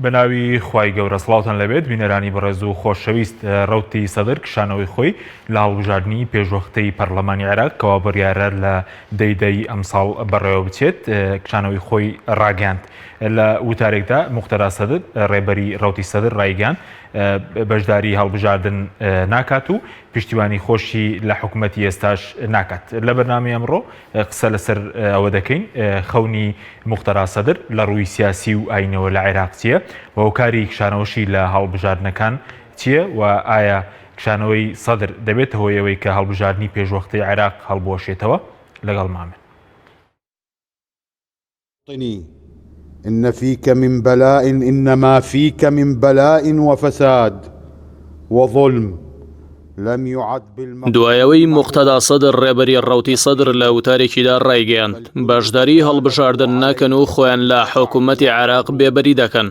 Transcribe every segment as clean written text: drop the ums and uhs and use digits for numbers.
بەناوی خوای گەورە سڵاوتان لەبێت بینەرانی بەڕێز و خۆشەویست ڕەوتی سەدر کشانەوەی خۆی لە هەڵبژاردنی پێشوەختەی پەرلەمانی عێراق کەوا بڕیارە لە دەی دەی ئەمساڵ بەڕێوە بچێت کشانەوەی خۆی ڕاگەیاند لە وتارێکدا موقتەدا سەدر ڕێبەری ڕەوتی سەدر ڕایگەیاند بەشداری هەڵبژاردن ناکات و پشتیوانی خۆشی لە حکوومەتی ئێستاش ناکات لە بەرنامەی ئەمڕۆ قسە لەسەر ئەوە دەکەین خەونی موقتەدا سەدر لە ڕووی سیاسی و ئاینەوە لە عێراق چییە و هۆکاری کشانەوەشی لە هەڵبژاردنەکان چییە و ئایا کشانەوەی سەدر دەبێتە هۆی ئەوەی کە هەڵبژاردنی پێشوەختەی عێراق هەڵبوەشێتەوە؟ لەگەڵ مامن. ان فيك من بلاء انما فيك من بلاء وفساد وظلم لم يعد بالمقدور دوای ئەوەی موقتەدا سەدر ڕێبەری ڕەوتی سەدر لە وتارێکیدا ڕایگەیاند، بەشداری هەڵبژاردن ناکەن و خۆیان لە حکومەتی عێراق بێبەری دەکەن،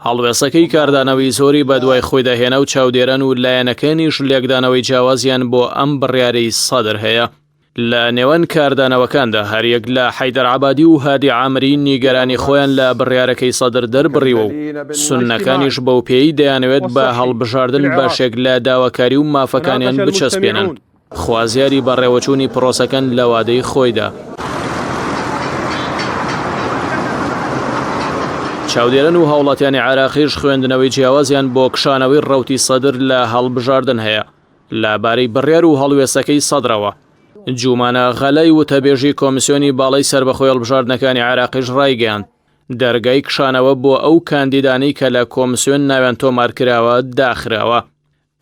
هەڵوێستەکەی کاردانەوەی زۆری بەدوای خۆیدا هێنا و چاودێران و لایەنەکانیش لێکدانەوەی جیاوازیان بۆ ئەم بڕیارەی سەدر هەیە. لە نێوان کاردانەوەکاندا هەریەک لە حەیدەر عەبادی و هادی عامری نیگەرانی خۆیان لە بڕیارەکەی سەدر دەربڕیوە و سوننەکانیش بەو پێیەی دەیانەوێت بە هەڵبژاردن بەشێک لە داواکاری و مافەکانیان بچەسپێنن خوازیاری بەڕێوەچوونی پرۆسەکەن لە وادەی خۆیدا. چاودێران و هاوڵاتیانی عێراقیش خوێندنەوەی جیاوازیان بۆ کشانەوەی ڕەوتی سەدر لە هەڵبژاردن هەیە. لە بارەی بڕیار و هەڵوێستەکەی سەدرەوە، جومانە غەلای وتەبێژی کۆمیسیۆنی باڵای سەربەخۆی هەڵبژاردنەکانی عێراقیش ڕایگەیاند، دەرگای کشانەوە بۆ ئەو کاندیدانەی کە لە کۆمسیۆن ناویان تۆمارکراوە داخراوە.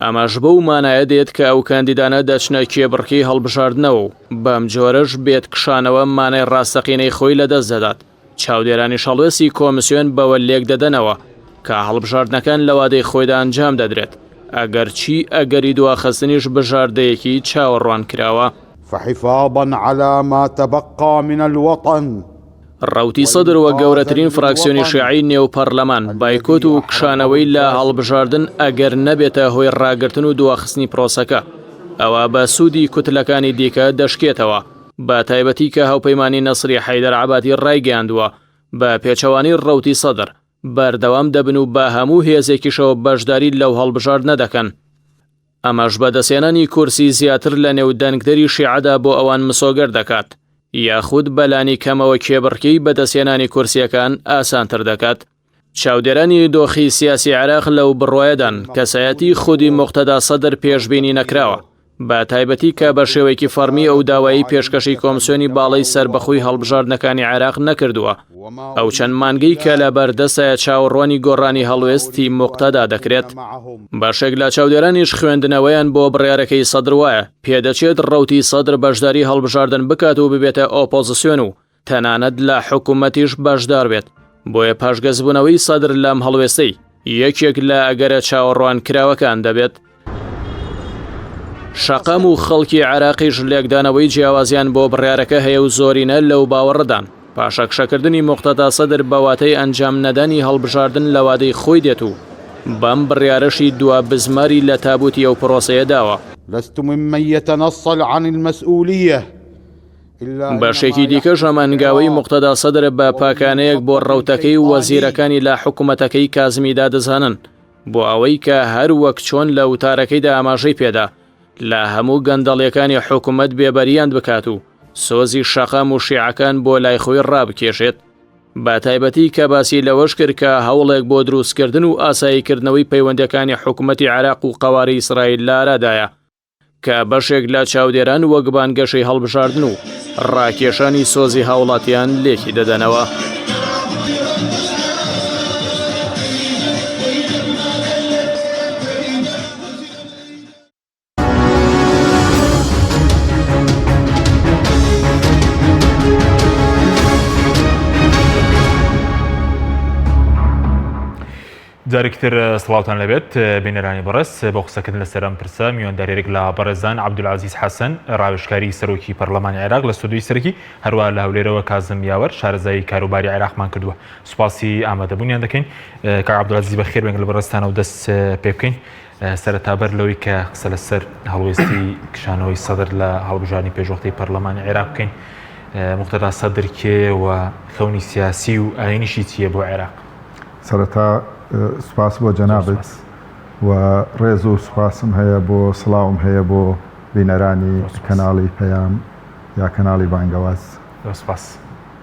ئەمەش بەو مانایە دێت کە ئەو کاندیدانە دەچنە کێبڕکێی هەڵبژاردنەوە و بەمجۆرەش بێت کشانەوە مانای ڕاستەقینەی خۆی لەدەست دەدات. چاودێرانیش هەڵوێستی کۆمسیۆن بەوە لێکدەدەنەوە کە هەڵبژاردنەکان لە وادەی خۆیدا ئەنجام دەدرێت، ئەگەرچی ئەگەری دواخستنیش بژاردەیەکی چاوەڕوانکراوە. فحفاظا علی ما تبقی من الوطن. ڕەوتی سەدر وەک گەورەترین فراکسیۆنی شیعەی نێو پەرلەمان، بایکۆت و کشانەوەی لە هەڵبژاردن ئەگەر نەبێتە هۆی ڕاگرتن و دواخستنی پرۆسەکە، ئەوا بە سوودی کوتلەکانی دیکە دەشکێتەوە. بە تایبەتی کە هاوپەیمانی نەسری حەیدەر عەبادی ڕایگەیاندووە بە پێچەوانەی ڕەوتی سەدر بەردەوام دەبن و بە هەموو هێزێکیشەوە بەشداری لەو هەڵبژاردنە دەکەن. ئەمەش بەدەستهێنانی کورسی زیاتر لە نێو دەنگدەری شیعەدا بۆ ئەوان مسۆگەر دەکات، یاخود بەلانی کەمەوە کێبڕکێی بەدەستهێنانی کورسییەکان ئاسانتر دەکات. چاودێرانی دۆخی سیاسی عێراق لەو بڕوایەدان کەسایەتی خودی موقتەدا سەدر پێشبینی نەکراوە، بە تایبەتی کە بە شێوەیەکی فەڕمی ئەو داوایەی پێشکەشی کۆمسیۆنی باڵای سەربەخۆی هەڵبژاردنەکانی عێراق نەکردووە. ئەو چەند مانگەی کە لە بەردەستایە چاوەڕوانی گۆڕانی هەڵوێستی موقتەدا دەکرێت. بەشێک لە چاودێرانیش خوێندنەوەیان بۆ بڕیارەکەی سەدر وایە، پێدەچێت ڕەوتی سەدر بەشداری هەڵبژاردن بکات و ببێتە ئۆپۆزسیۆن و تەنانەت لە حکومەتیش بەشدار بێت، بۆیە پاشگەزبوونەوەی سەدر لەم هەڵوێستەی یەکێک لە ئەگەرە چاوەڕوانکراوەکان دەبێت. شەقام و خەڵکی عێراقیش لێکدانەوەی جیاوازیان بۆ بڕیارەکە هەیە و زۆرینە لەو باوەڕەدان پاشەکشەکردنی موقتەدا سەدر بە واتای ئەنجام نەدانی هەڵبژاردن لە وادەی خۆی دێت و بەم بڕیارەشی دوا بزماری لە تابوتی ئەو پرۆسەیە داوە. لست ممن يتنصل عن المسئولیە بەشێکی دیکەش ئەم هەنگاوەی موقتەدا سەدر بە پاکانەیەک بۆ ڕەوتەکەی و وەزیرەکانی لە حکومەتەکەی کازمیدا دەزانن بۆ ئەوەی کە هەر وەک چۆن لە وتارەکەیدا ئاماژەی پێدا لە هەموو گەندەڵیەکانی حکومەت بێبەریان بکات و سۆزی شەقام و شیعەکان بۆ لای خۆی ڕابکێشێت بە تایبەتی کە باسی لەوەش کرد کە هەوڵێک بۆ دروستکردن و ئاساییکردنەوەی پەیوەندەکانی حکومەتی عێراق و قەوارەی ئیسرائیل لارادایە. کە بەشێک لە چاودێران وەک بانگەشەی هەڵبژاردن و ڕاکێشانی سۆزی هاوڵاتیان لێکی دەدەنەوە. جارێکی تر سڵاوتان لەبێت بینەرانی بەڕێز بۆ قسەکردن لەسەر ئەم پرسە میواندارێک لە بەڕێزان عەبدولعەزیز حەسەن ڕاوێژکاری سەرۆکی پەرلەمانی عێراق لە ستۆدیۆی سەرەکی هەروە لە هەولێرەوە کازم یاوەر شارەزای کاروباری عێراقمان کردووە سوپاسی ئامادەبوونیان دەکەین کاک عەبدولعەزیز بەخێر بێن لە بەڕێزتانەوە دەست پێ بکەین سەرەتا بەر لەوەی کە قسە لەسەر هەڵوێستی کشانەوەی سەدر لە هەڵبژاردنی پێشوەختەی پەرلەمانی عێراق بکەین موقتەدا سەدر کێیە و خەونی سیاسی و ئاینیشی چییە بۆ عێراق؟ سەرەتا. سوپاس بۆ جەنابت و ڕێز و سوپاسم هەیە بۆ سڵاوم هەیە بۆ بینەرانی کەناڵی پەیام یا کەناڵی بانگەواز. سوپاس.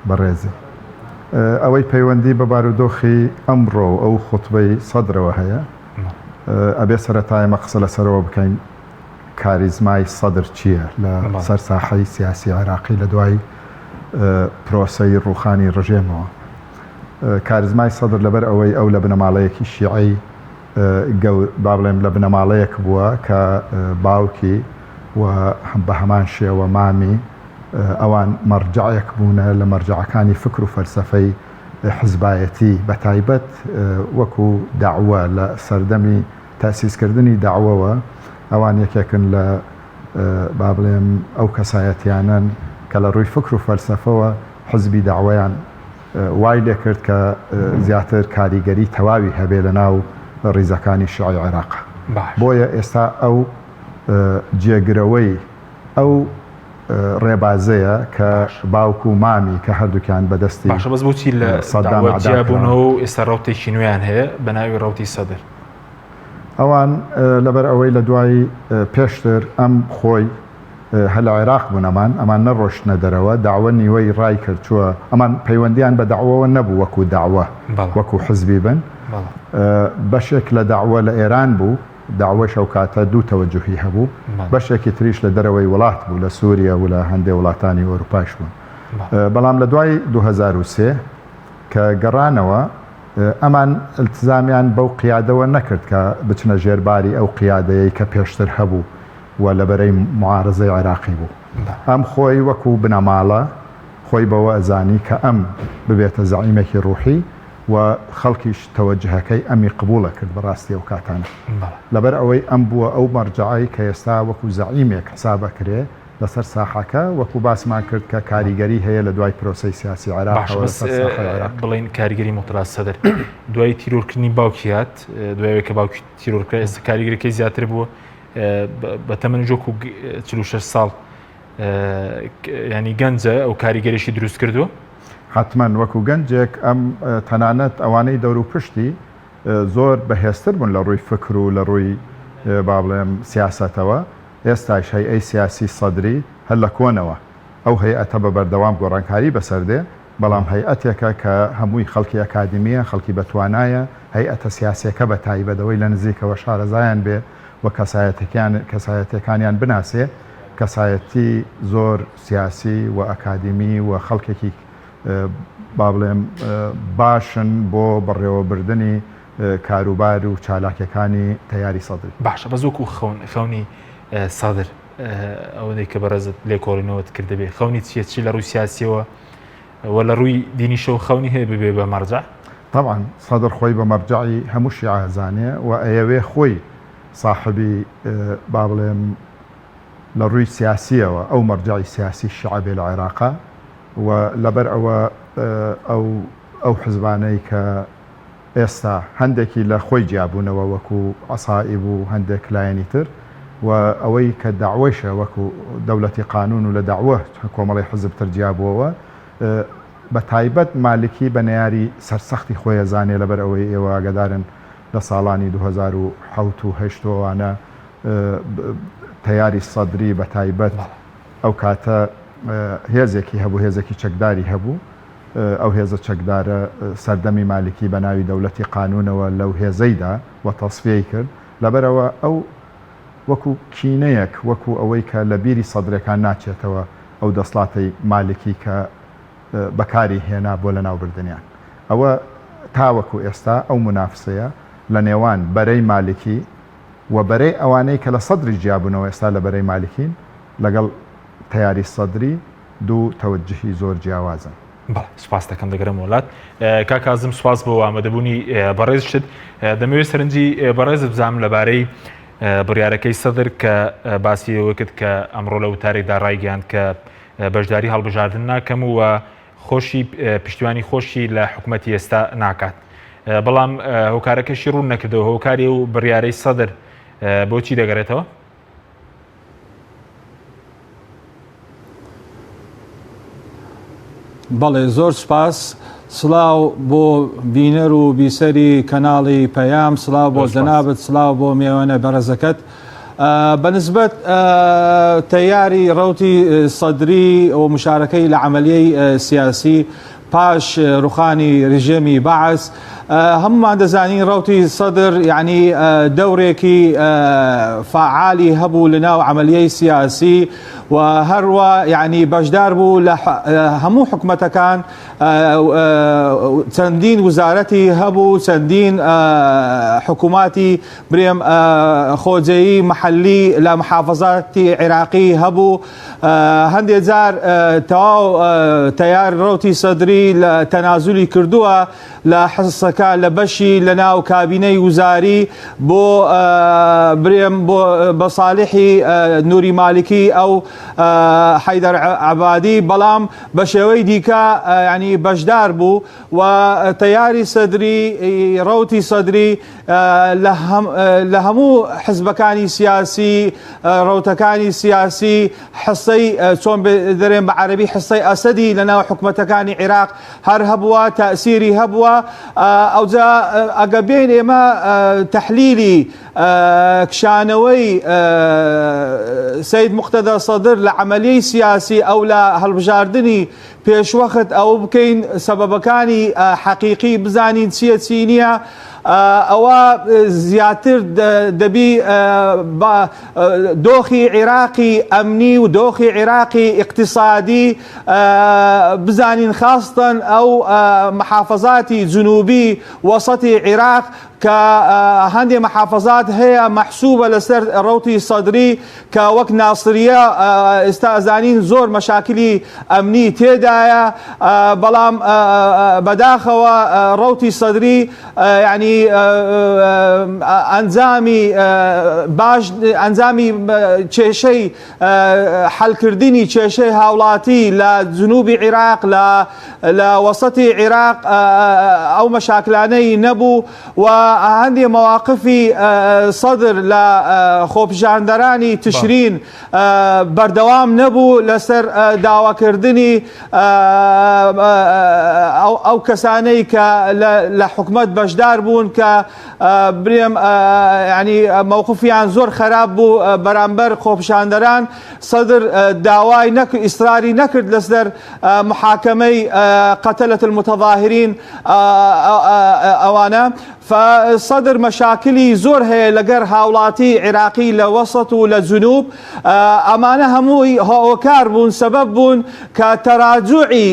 بەڕێزی. ئەوەی پەیوەندی بە بارودۆخی ئەمڕۆ و ئەو خوتبەی سەدرەوە هەیە، ئەبێ سەرەتا ئێمە قسە لەسەرەوە بکەین کاریزمای سەدر چییە لە سەر ساحەی سیاسی عێراقی لە دوای پرۆسەی ڕووخانی ڕژێمەوە. کاریزمای سەدر لەبەر ئەوەی ئەو لە بنەماڵەیەکی شیعەی گەور با بڵێم لە بنەماڵەیەک بووە کە باوکی و بە هەمان شێوە مامی ئەوان مەرجەعێک بوونە لە مەرجەعەکانی فکر و فەلسەفەی حزبایەتی بە تایبەت وەکو دەعوە لە سەردەمی تەئسیسکردنی دەعوەوە ئەوان یەکێکن لە با بڵێم ئەو کەسایەتیانەن کە لە ڕووی فکر و فەلسەفەوە حزبی دەعوەیان وای لێکرد کە زیاتر کاریگەری تەواوی هەبێ لە ناو ڕیزەکانی شیعەی عێراق. بۆیە ئێستا ئەو جێگرەوەی ئەو ڕێبازەیە کە باوک و مامی کە هەردووکیان بەدەستی باشە بەس بۆچی لە سەدام دەعوە ئەدا جیا کران؟ بوونەوە و ئێستا ڕەوتێکی نوێیان هەیە بە ناوی ڕەوتی سەدر؟ ئەوان لەبەر ئەوەی لە دوای پێشتر ئەم خۆی هەر لە عێراق بوون ئەمان ئەمان نەڕۆشتنە دەرەوە دەعوە نیوەی ڕای کرد چووە ئەمان پەیوەندیان بە دەعوەوە نەبوو وەکو دەعوە وەکو حزبی بن بەشێک لە دەعوە لە ئێران بوو دەعوەش ئەو کاتە دوو تەوەجوهی هەبوو بەشێکی تریش لە دەرەوەی وڵات بوو لە سووریە و لە هەندێ وڵاتانی ئەوروپایش بوون بەڵام لە دوای 2003 کە گەڕانەوە ئەمان التزامیان بەو قیادەوە نەکرد کە بچنە ژێر باری ئەو قیادەیەی کە پێشتر هەبوو و لە بەرەی معارەزەی عێراقی بوو. ئەم خۆی وەکو بنەماڵە خۆی بەوە ئەزانی کە ئەم ببێتە زەعیمێکی ڕوحی و خەڵکیش تەوەجهەکەی ئەمی قبوڵ ئەکرد بەڕاستی ئەو کاتانە. لەبەر ئەوەی ئەم بووە ئەو مەرجەعەی کە ئێستا وەکو زەعیمێک حساب ئەکرێ لەسەر ساحەکە، وەکو باسمان کرد کە کاریگەری هەیە لە دوای پرۆسەی سیاسی باشە عێراقەوە بەس لەسەر ساحەی عێراق. بڵێین کاریگەری موقتەدا سەدر دوای تیرۆرکردنی باوکی هات، دوای ئەوەی کە باوکی تیرۆر کرا ئێستا کاریگەریەکەی زیاتر بووە، بە تەمەنی وەکو 46 ساڵ ینی گەنجە ئەو کاریگەریشی دروست کردووە. حتمما وەکو گەنجێک ئەم تەنانەت ئەوانەی دەور و پشتی زۆر بەهێزتر بوون لە ڕووی فکر و لە ڕووی با بڵێم سیاسەتەوە ئێستایش هەیئەی سیاسی سەدری هەر لە کۆنەوە ئەو هەیئەتە بە بەردەوام گۆڕانکاری بەسەر دێ بەڵام هەیئەتێکە کە هەمووی خەڵکی ئەکادیمییە، خەڵکی بەتوانایە، هەیئەتە سیاسییەکە بە تایبەت ئەوەی لە نزیکەوە شارەزایان بێ و کەسایەتەکیان کەسایەتییەکانیان بناسێ، کەسایەتی زۆر سیاسی و ئەکادیمی و خەڵکێکی با بڵێم باشن بۆ بەڕێوەبردنی کاروبار و چالاکییەکانی تەیاری سەدری. باشە بەس وەکوو خەون خەونی سەدر ئەوەندەی کە بەڕێزت لێکۆڵینەوەت کردبێ خەونی چییە چی لە ڕووی سیاسیەوە و لە ڕووی دینیشەوە خەونی هەیە ببێ بە مەرجع؟ تەبعەن سەدر خۆی بە مەرجەعی هەموو شیعە ئەزانێ و ئەیەوێ خۆی ساحبی با بڵێم لە ڕووی سیاسیەوە ئەو مەرجەعی سیاسی شیعە بێ لە عێراقا و لەبەر ئەوە ئەو ئەو حزبانەی کە ئێستا هەندێکی لە خۆی جیابوونەوە وەکو عەسائیب و هەندێک لایەنی تر و ئەوەی کە دەعوەیشە وەکو دەولەتی قانون و لە دەعوە کۆمەڵی حزب تر جیابووەوە بە تایبەت مالکی بە نەیاری سەرسەختی خۆی ئەزانێ لەبەر ئەوەی ئێوە ئاگادارن لە ساڵانی 2007 و هەشت و ئەوانە تەیاری سەدری بە تایبەت ئەو کاتە هێزێکی هەبوو هێزێکی چەکداری هەبوو ئەو هێزە چەکدارە سەردەمی مالکی بە ناوی دەولەتی قانونەوە لەو هێزەی دا و تەسفیەی کرد، لەبەرئەوە ئەو وەکو کینەیەک وەکو ئەوەی کە لە بیری سەدرەکان ناچێتەوە ئەو دەسڵاتەی مالکی کە بەکاری هێنا بۆ لەناوبردنیان ئەوە تاوەکو ئێستا ئەو مونافسەیە لە نێوان بەرەی مالکی و بەرەی ئەوانەی کە لە سەدریش جیابوونەوە ئێستا لە بەرەی مالکین لەگەڵ تەیاری سەدری دوو تەوەجهی زۆر جیاوازن. بەڵێ سوپاست دەکەم دەگەرێمەوە لات کاک کازم سوپاس بۆ ئامادەبوونی بەڕێزشت دەمەوێت سەرنجی بەڕێزت بزانم لەبارەی بڕیارەکەی سەدر کە باسی ئەوە کرد کە ئەمڕۆ لە وتارێکدا ڕایگەیاند کە بەشداری هەڵبژاردن ناکەم و خۆشی پشتیوانی خۆشی لە حکوومەتی ئێستا ناکات بەڵام هۆکارەکەشی ڕوون نەکردەوە هۆکاری و بڕیارەی سەدر بۆچی دەگەڕێتەوە؟ بەڵێ زۆر سوپاس. سڵاو بۆ بینەر و بیسەری کەناڵی پەیام، سڵاو بۆ جەنابت، سڵاو بۆ مێوانە بەڕێزەکەت. بە نسبەت تەیاری ڕەوتی سەدری و مشارەکەی لە عەمەلیەی سیاسی پاش ڕوخانی رژێمی بەعس، هەمومان دەزانین ڕەوتی سەدر یعنی دەورێکی فعالی هەبوو لە ناو عەمەلیەی سیاسی و هەروە یعنی بەشدار بوو لە هەموو حکومەتەکان چەندین وزارەتی هەبوو چەندین حکووماتی برێم خۆجێی محەلی لە محافظاتی عێراقی هەبوو هەندێ جار تەواو تەیار ڕوتی سەدری لە تەنازلی کردووە لە حسەکە لە بەشی لە ناو کابینەی وزاری بۆ برێم بۆ بە ساڵحی نوری مالکی ئەو حەیدەر عەبادی بەڵام بە شێوەی دیکە ینی بەشدار بوو و تەیاری سەدری ڕەوتی سەدری لە هەموو حزبەکانی سیاسی ڕەوتەکانی سیاسی حسەی چۆن دەرێن بە عەربی حسەی ئەسەدی لە ناو حکومەتەکانی عێراق هەر هەبووە تەسیری هەبووە ئەوجا ئەگە بێن ئێمە تەحلیلی کشانەوەی سید مقتەدا سەدر لە عەمەلیەی سیاسی ئەو لە هەڵبژاردنی پێشوەخت ئەوە بکەین سەبەبەکانی حەقیقی بزانین چییە چی نییە ئەوە زیاتر دەبی دۆخی عێراقی ئەمنی و دۆخی عێراقی ئیقتیسادی بزانین خاستەن ئەو محافەزاتی جنوبی وەسەتی عێراق کە هەندێ محافەزات هەیە مەحسوبە لەسەر ڕەوتی سەدری کە وەک ناسریە ئێستا ئەزانین زۆر مەشاکلی ئەمنی تێدایە بەڵام بەداخەوە ڕەوتی سەدری یعنی ئەنجامی باش ئەنجامی کێشەی حەلکردنی کێشەی هاوڵاتی لە جنوبی عیراق لە لە وەسەتی عیراق ئەو مەشاکلانەی نەبوو و هەندێ مەواقفی سەدر لە خۆپیشاندەرانی تشرین بەردەوام نەبوو لەسەر داواکردنی ئەو کەسانەی کە لە حکومەت بەشدار بوون کە برێم ینی مەوقفیان زۆر خراپ بوو بەرامبەر خۆپیشاندەران سەدر داوای نەک ئیسراری نەکرد لەسەر محاکەمەی قەتەلەت المتظاهرین ئەوانە فسەدر مەشاکلی زۆر هەیە لەگەر هاوڵاتی عێراقی لە وەسەت و لە جنوب ئەمانە هەمووی هۆکار بوون سەبەب بوون کە تەراجوعی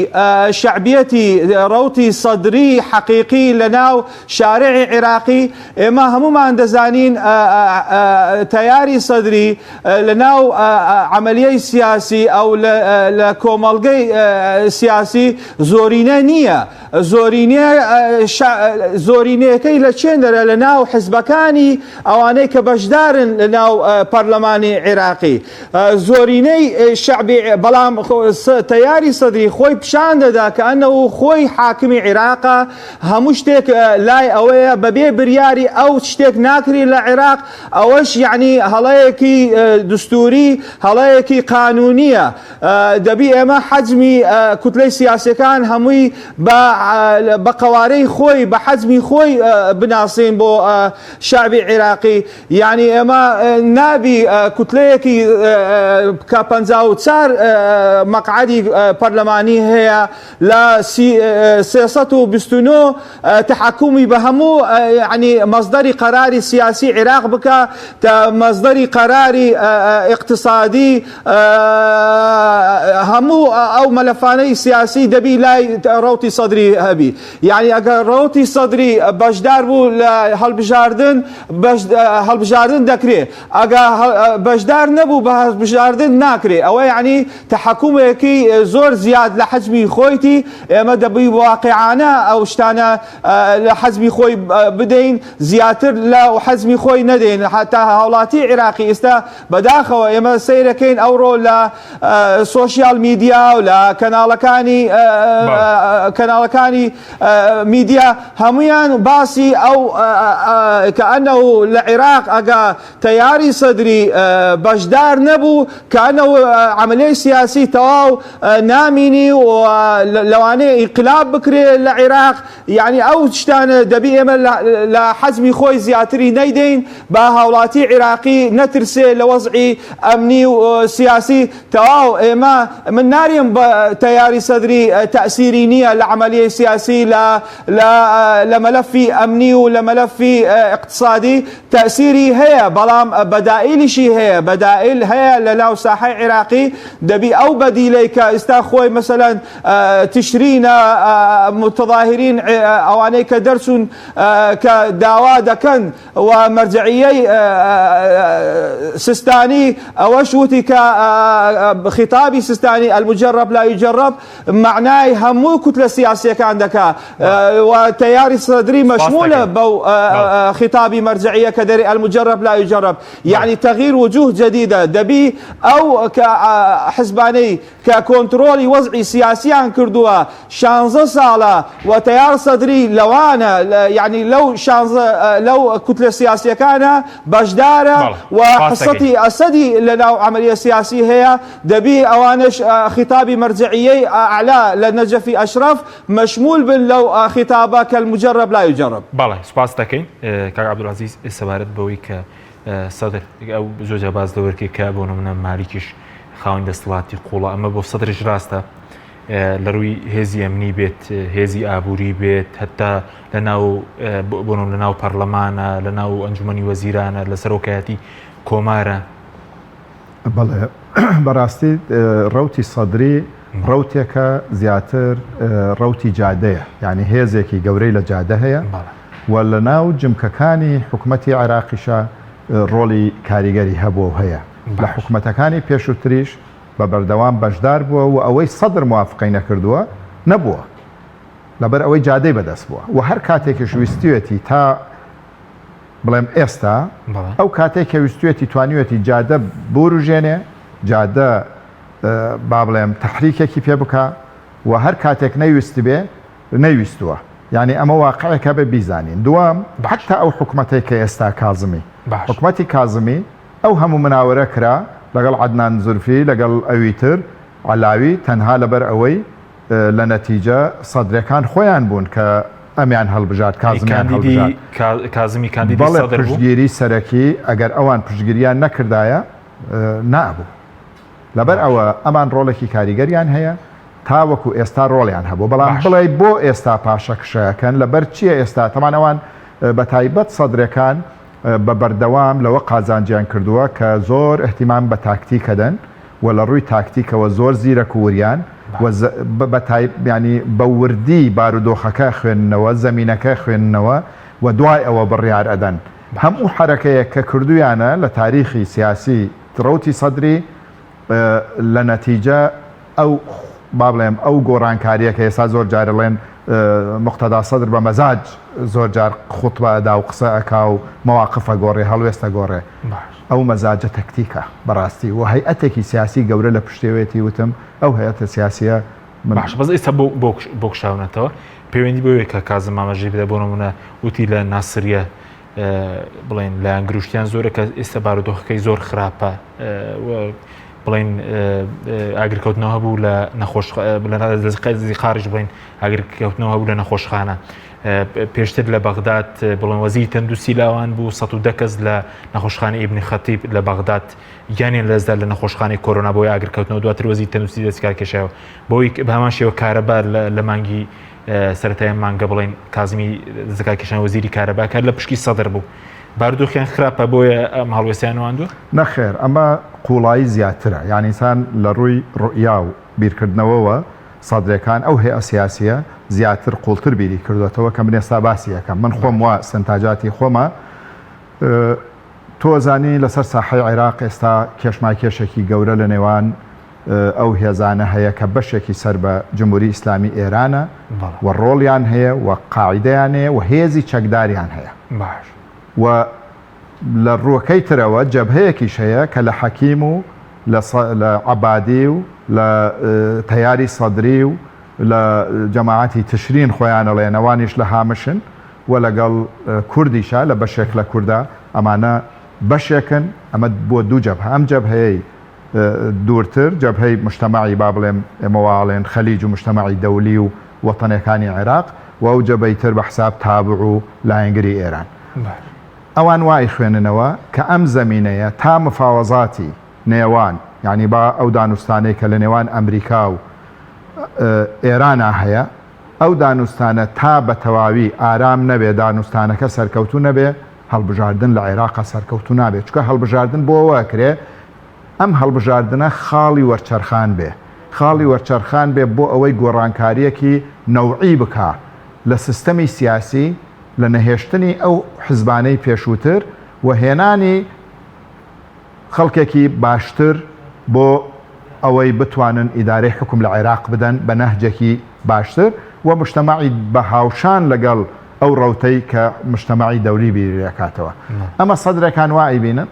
شەعبیەتی ڕەوتی سەدری حەقیقی لە ناو شارعی عێراقی ئێمە هەموومان دەزانین تەیاری سەدری لە ناو عەمەلیەی سیاسی ئەو لە کۆمەڵگەی سیاسی زۆرینە نییە زۆرینە زۆرینەکەی لە چێندەرە لە ناو حزبەکانی ئەوانەی کە بەشدارن لە ناو پەرلەمانی عێراقی زۆرینەی شەعبی بەڵام تەیاری سەدری خۆی پیشان دەدا کە ئەنەوە خۆی حاکمی عێراقە هەموو شتێک لای ئەوەیە بەبێ بریاری ئەو شتێک ناکری لە عێراق ئەوەش یعنی هەڵەیەکی دستوری هەڵەیەکی قانونیە دەبی ئێمە حەجمی کوتلەی سیاسەکان هەمووی بە قەوارەی خۆی بە حەجمی خۆی بناسین بۆ شعبی عێراقی یعنی ئێمە نابی کوتلەیەکی کە 54 مەقعەدی پەرلەمانی هەیە لە 329 تەحەکومی بە هەموو یەعنی مەسدەری قەراری سیاسی عیراق بکا تا مەسدەری قەراری ئیقتسادی هەموو ئەو مەلەفانەی سیاسی دەبی لای ڕەوتی سەدری هەبی یعنی ئەگەر ڕەوتی سەدری بەشدار بوو لە هەڵبژاردن هەڵبژاردن دەکرێ ئەگە بەشدار نەبوو بە هەڵبژاردن ناکرێ ئەوە یعنی تەحەکومێکی زۆر زیاد لە حەجمی خۆیتی ئێمە دەبی واقعانە ئەو شتانە لە حەجمی خۆی بدەین. زیاتر لە حەجمی خۆی نەدەین حتا هاوڵاتی عێراقی ئێستا بەداخەوە ئێمە سەیرەکەین ئەوڕۆ لە سۆشیال میدیا و لە کەناڵەکانی کەناڵەکانی میدیا هەمویان باسی ئەو کە ئەنە لە عێراق ئەگا تەیاری سەدری بەشدار نەبوو کە ئەنە عملیەی سیاسی تەواو نامینی و لەوانەیە ئینقلاب بکرێ لە عێراق یەعنی ئەو شتانە دەبی ئێمە لە حەجمی خۆی زیاتری نەیدەین با هاوڵاتی عیراقی نەترسێ لە وەزعی ئەمنی و سیاسی تەواو ئێمە من ناریم بە تەیاری سەدری تەئسیری نییە لە عەمەلیەی سیاسی لە لە لە مەلەفی ئەمنی و لە مەلەفی ئیقتسادی تەئسیری هەیە بەڵام بەدائیلیشی هەیە بەدائیل هەیە لە ناو ساحەی عیراقی دەبی ئەو بەدیلەی کە ئیستا خۆی مەسەلەن تشرینە متظاهرین ئەوانەی کە دەرچوون کە داوا دەکەن و مەرجعیەی سستانی ئەوەش وتی کە خیتابی سستانی المجرب لا یجرب معنای هەموو کوتلە سیاسیەکان دەکا و تەیاری سەدری مەشمولە بەو خیتابی مەرجعیە کە دەرێ المجرب لا یجرب یعنی تغییر وجوه جدیدە دەبی ئەو کە حزبانەی کە کۆنترۆڵی وەزعی سیاسیان کردووە شانزە ساڵە و تەیار سەدری لەوانە یانی لەو شانزە لەو کوتلە سیاسیەکانە بەشدارە و حسەتی ئەسەدی لە ناو عەمەلیە سیاسی هەیە دەبی ئەوانەش خیتابی مەرجەعیەی ئەعلا لە نەجەفی ئەشرەف مەشمول بن لەو خیتابە کە المجرب لا یجرب. بەڵێ سوپاست دەکەین کاک عەبدولعەزیز سەبارەت بەوەی کە سەدر ئەو زۆر جار باس لەوە کرد کە بۆ نمونە مالیکیش خاوەن دەسەڵاتی قوڵە ئەمە بۆ سەدریش ڕاستە لە ڕووی هێزی ئەمنی بێت هێزی ئابووری بێت هەتا لە ناو بۆ لە ناو پەرلەمانە لە ناو ئەنجومەنی وەزیرانە لە سەرۆکایەتی کۆمارە بەڵێ بەڕاستی ڕەوتی سەدری ڕەوتێکە زیاتر ڕەوتی جادەیە یعنی هێزێکی گەورەی لە جادە هەیە و لە ناو جمکەکانی حکومەتی عێراقیشا ڕۆڵی کاریگەری هەبووە و هەیە لە حکومەتەکانی پێشووتریش بە بەردەوام بەشدار بووە و ئەوەی سەدر موافقەی نەکردووە نەبووە لەبەر ئەوەی جادەی بەدەست بووە و هەر کاتێکیش ویستویەتی تا بڵێم ئێستا ئەو کاتێک کە ویستویەتی توانیوێتی جادە بوروژێنێ جادە با بڵێم تەحریکێکی پێ بکا و هەر کاتێک نەیویستبێ نەیویستووە یانی ئەمە واقعێکە بێ بیزانین دووەم حتا ئەو حکومەتەی کە ئێستا کازمی حکومەتی کازمی ئەو هەموو مناوەرە کرا لەگەڵ عەدنان زورفی لەگەڵ ئەوی تر عەلاوی تەنها لەبەر ئەوەی لە نەتیجە سەدرەکان خۆیان بوون کە ئەمیان هەڵبژارد کازمیان هەڵبژارد کازمی کاندیدی بەڵێ سەدر بوو پشتگیری سەرەکی ئەگەر ئەوان پشتگیریان نەکردایە نابوو لەبەر ئەوە ئەمان ڕۆڵێکی کاریگەریان هەیە تاوەکو ئێستا ڕۆڵیان هەبوو بەڵام بڵێ بۆ ئێستا پاشەکشەکەن لەبەر چییە ئێستا تەمان ئەوان بە تایبەت سەدرەکان بە بەردەوام لەوە قازانجیان کردووە کە زۆر اهتمام بە تاکتیکەدەن و لە ڕووی تاکتیکەوە زۆر زیرەک و وریان و بە تایب یانی بە وردی بارودۆخەکە خوێندنەوە زەمینەکە خوێندنەوە و دوای ئەوە بڕیار ئەدەن هەموو حەرەکەیەک کە کردوویانە لە تاریخی سیاسی ڕەوتی سەدری لە نەتیجە ئەو با بڵێم ئەو گۆڕانکاریە کە ئێستا زۆر جار ئەڵێن موقتەدا سەدر بە مەزاج زۆر جار خوتبە ئەدا و قسە ئەکا و مەواقف ئەگۆڕێ هەڵوێست ئەگۆڕێ ئەو مەزاجە تەکتیکە بەڕاستی و هەیئەتێکی سیاسی گەورە لە پشتێوێتی وتم ئەو هەیئەتە سیاسیە من باشە بەس ئێستا بۆ بۆ بۆ کشاونەتەوە پەیوەندی بەوەیە کە کازم ئاماژەی بدە بۆ نمونە وتی لە ناسریە بڵێن لایەن گروشتیان زۆرە کە ئێستا بارودۆخەکەی زۆر خراپە بڵین ئاگرکەوتنەوە هەبوو لە نەخۆش قاریش بڵین ئاگرکەوتنەوە هەبوو لە نەخۆشخانە پێشتر لە بەغداد بڵێن وەزیری تەندروستی لاوان بوو 110 کەس لە نەخۆشخانەی ئیبنی خەتیب لە بەغداد گیانیان لەدەستدا لە نەخۆشخانەی کۆرۆنا بۆی ئاگرکەوتنەوە دواتر وەزیری تەندروستی دەستکار کێشایەوە بۆی بە هەمان شێوە کارەبا لە مانگی سەرەتای ئەم مانگە بڵێن کازمی دەستکارکێشان وەزیری کارەبا کار لە پشکی سەدر بوو بارودۆخیان خراپە بۆیە ئەم هەڵوێستیان نواندووە؟ نەخێر ئەمە قوڵایی زیاترە یانی ئینسان لە ڕووی ڕوئیا و بیرکردنەوەوە سەدرەکان ئەو هەیئە سیاسیە زیاتر قوڵتر بیری کردۆتەوە کە من ئێستا باسی ئەکەم من خۆم وا استنتاجاتی خۆمە تۆ ئەزانی لەسەر ساحەی عێراق ئێستا کێشماکێشێکی گەورە لە نێوان ئەو هێزانە هەیە کە بەشێکی سەر بە جمهوری ئیسلامی ئێرانە و ڕۆڵیان هەیە و قاعیدەیان هەیە و هێزی چەکداریان هەیە. باش. و لە ڕووەکەی ترەوە جەبهەیەکیش هەیە کە لە حەکیم و لە لە عەبادی و لە تەیاری سەدری و لە جەماعەتی تشرین خۆیان ئەڵێن ئەوانیش لە هامشن و لەگەڵ کوردیشا لە بەشێک لە کوردا ئەمانە بەشێکن ئەمە بۆ دوو جەبهە ئەم جەبهەیەی دوورتر جەبهەی مجتەمەعی با بڵێم ئێمە وا ئەڵێن خەلیج و مجتەمەعی دەولی و وەتەنەکانی عێراق و ئەو جەبەی تر بە حساب تابع و لایەنگری ئێران. ئەوان وا ئەیخوێننەوە کە ئەم زەمینەیە تا مفاوەزاتی نێوان یانی با ئەو دانوستانەی کە لە نێوان ئەمریکا و ئێرانا هەیە ئەو دانوستانە تا بە تەواوی ئارام نەبێ دانوستانەکە سەرکەوتوو نەبێ هەڵبژاردن لە عێراقا سەرکەوتوو نابێ چونکە هەڵبژاردن بۆ ئەوە ئەکرێ ئەم هەڵبژاردنە خاڵی وەرچەرخان بێ، خاڵی وەرچەرخان بێ بۆ ئەوەی گۆڕانکارییەکی نەوعی بکا لە سیستەمی سیاسی، لە نەهێشتنی ئەو حزبانەی پێشووتر و هێنانی خەڵکێکی باشتر بۆ ئەوەی بتوانن ئیدارەی حوکم لە عێراق بدەن بە نەهجێکی باشتر و مجتەمەعی بە هاوشان لەگەڵ ئەو ڕەوتەی کە مجتەمەعی دەولی بیری لێکاتەوە. ئەمە سەدرەکان وا ئەیبینن.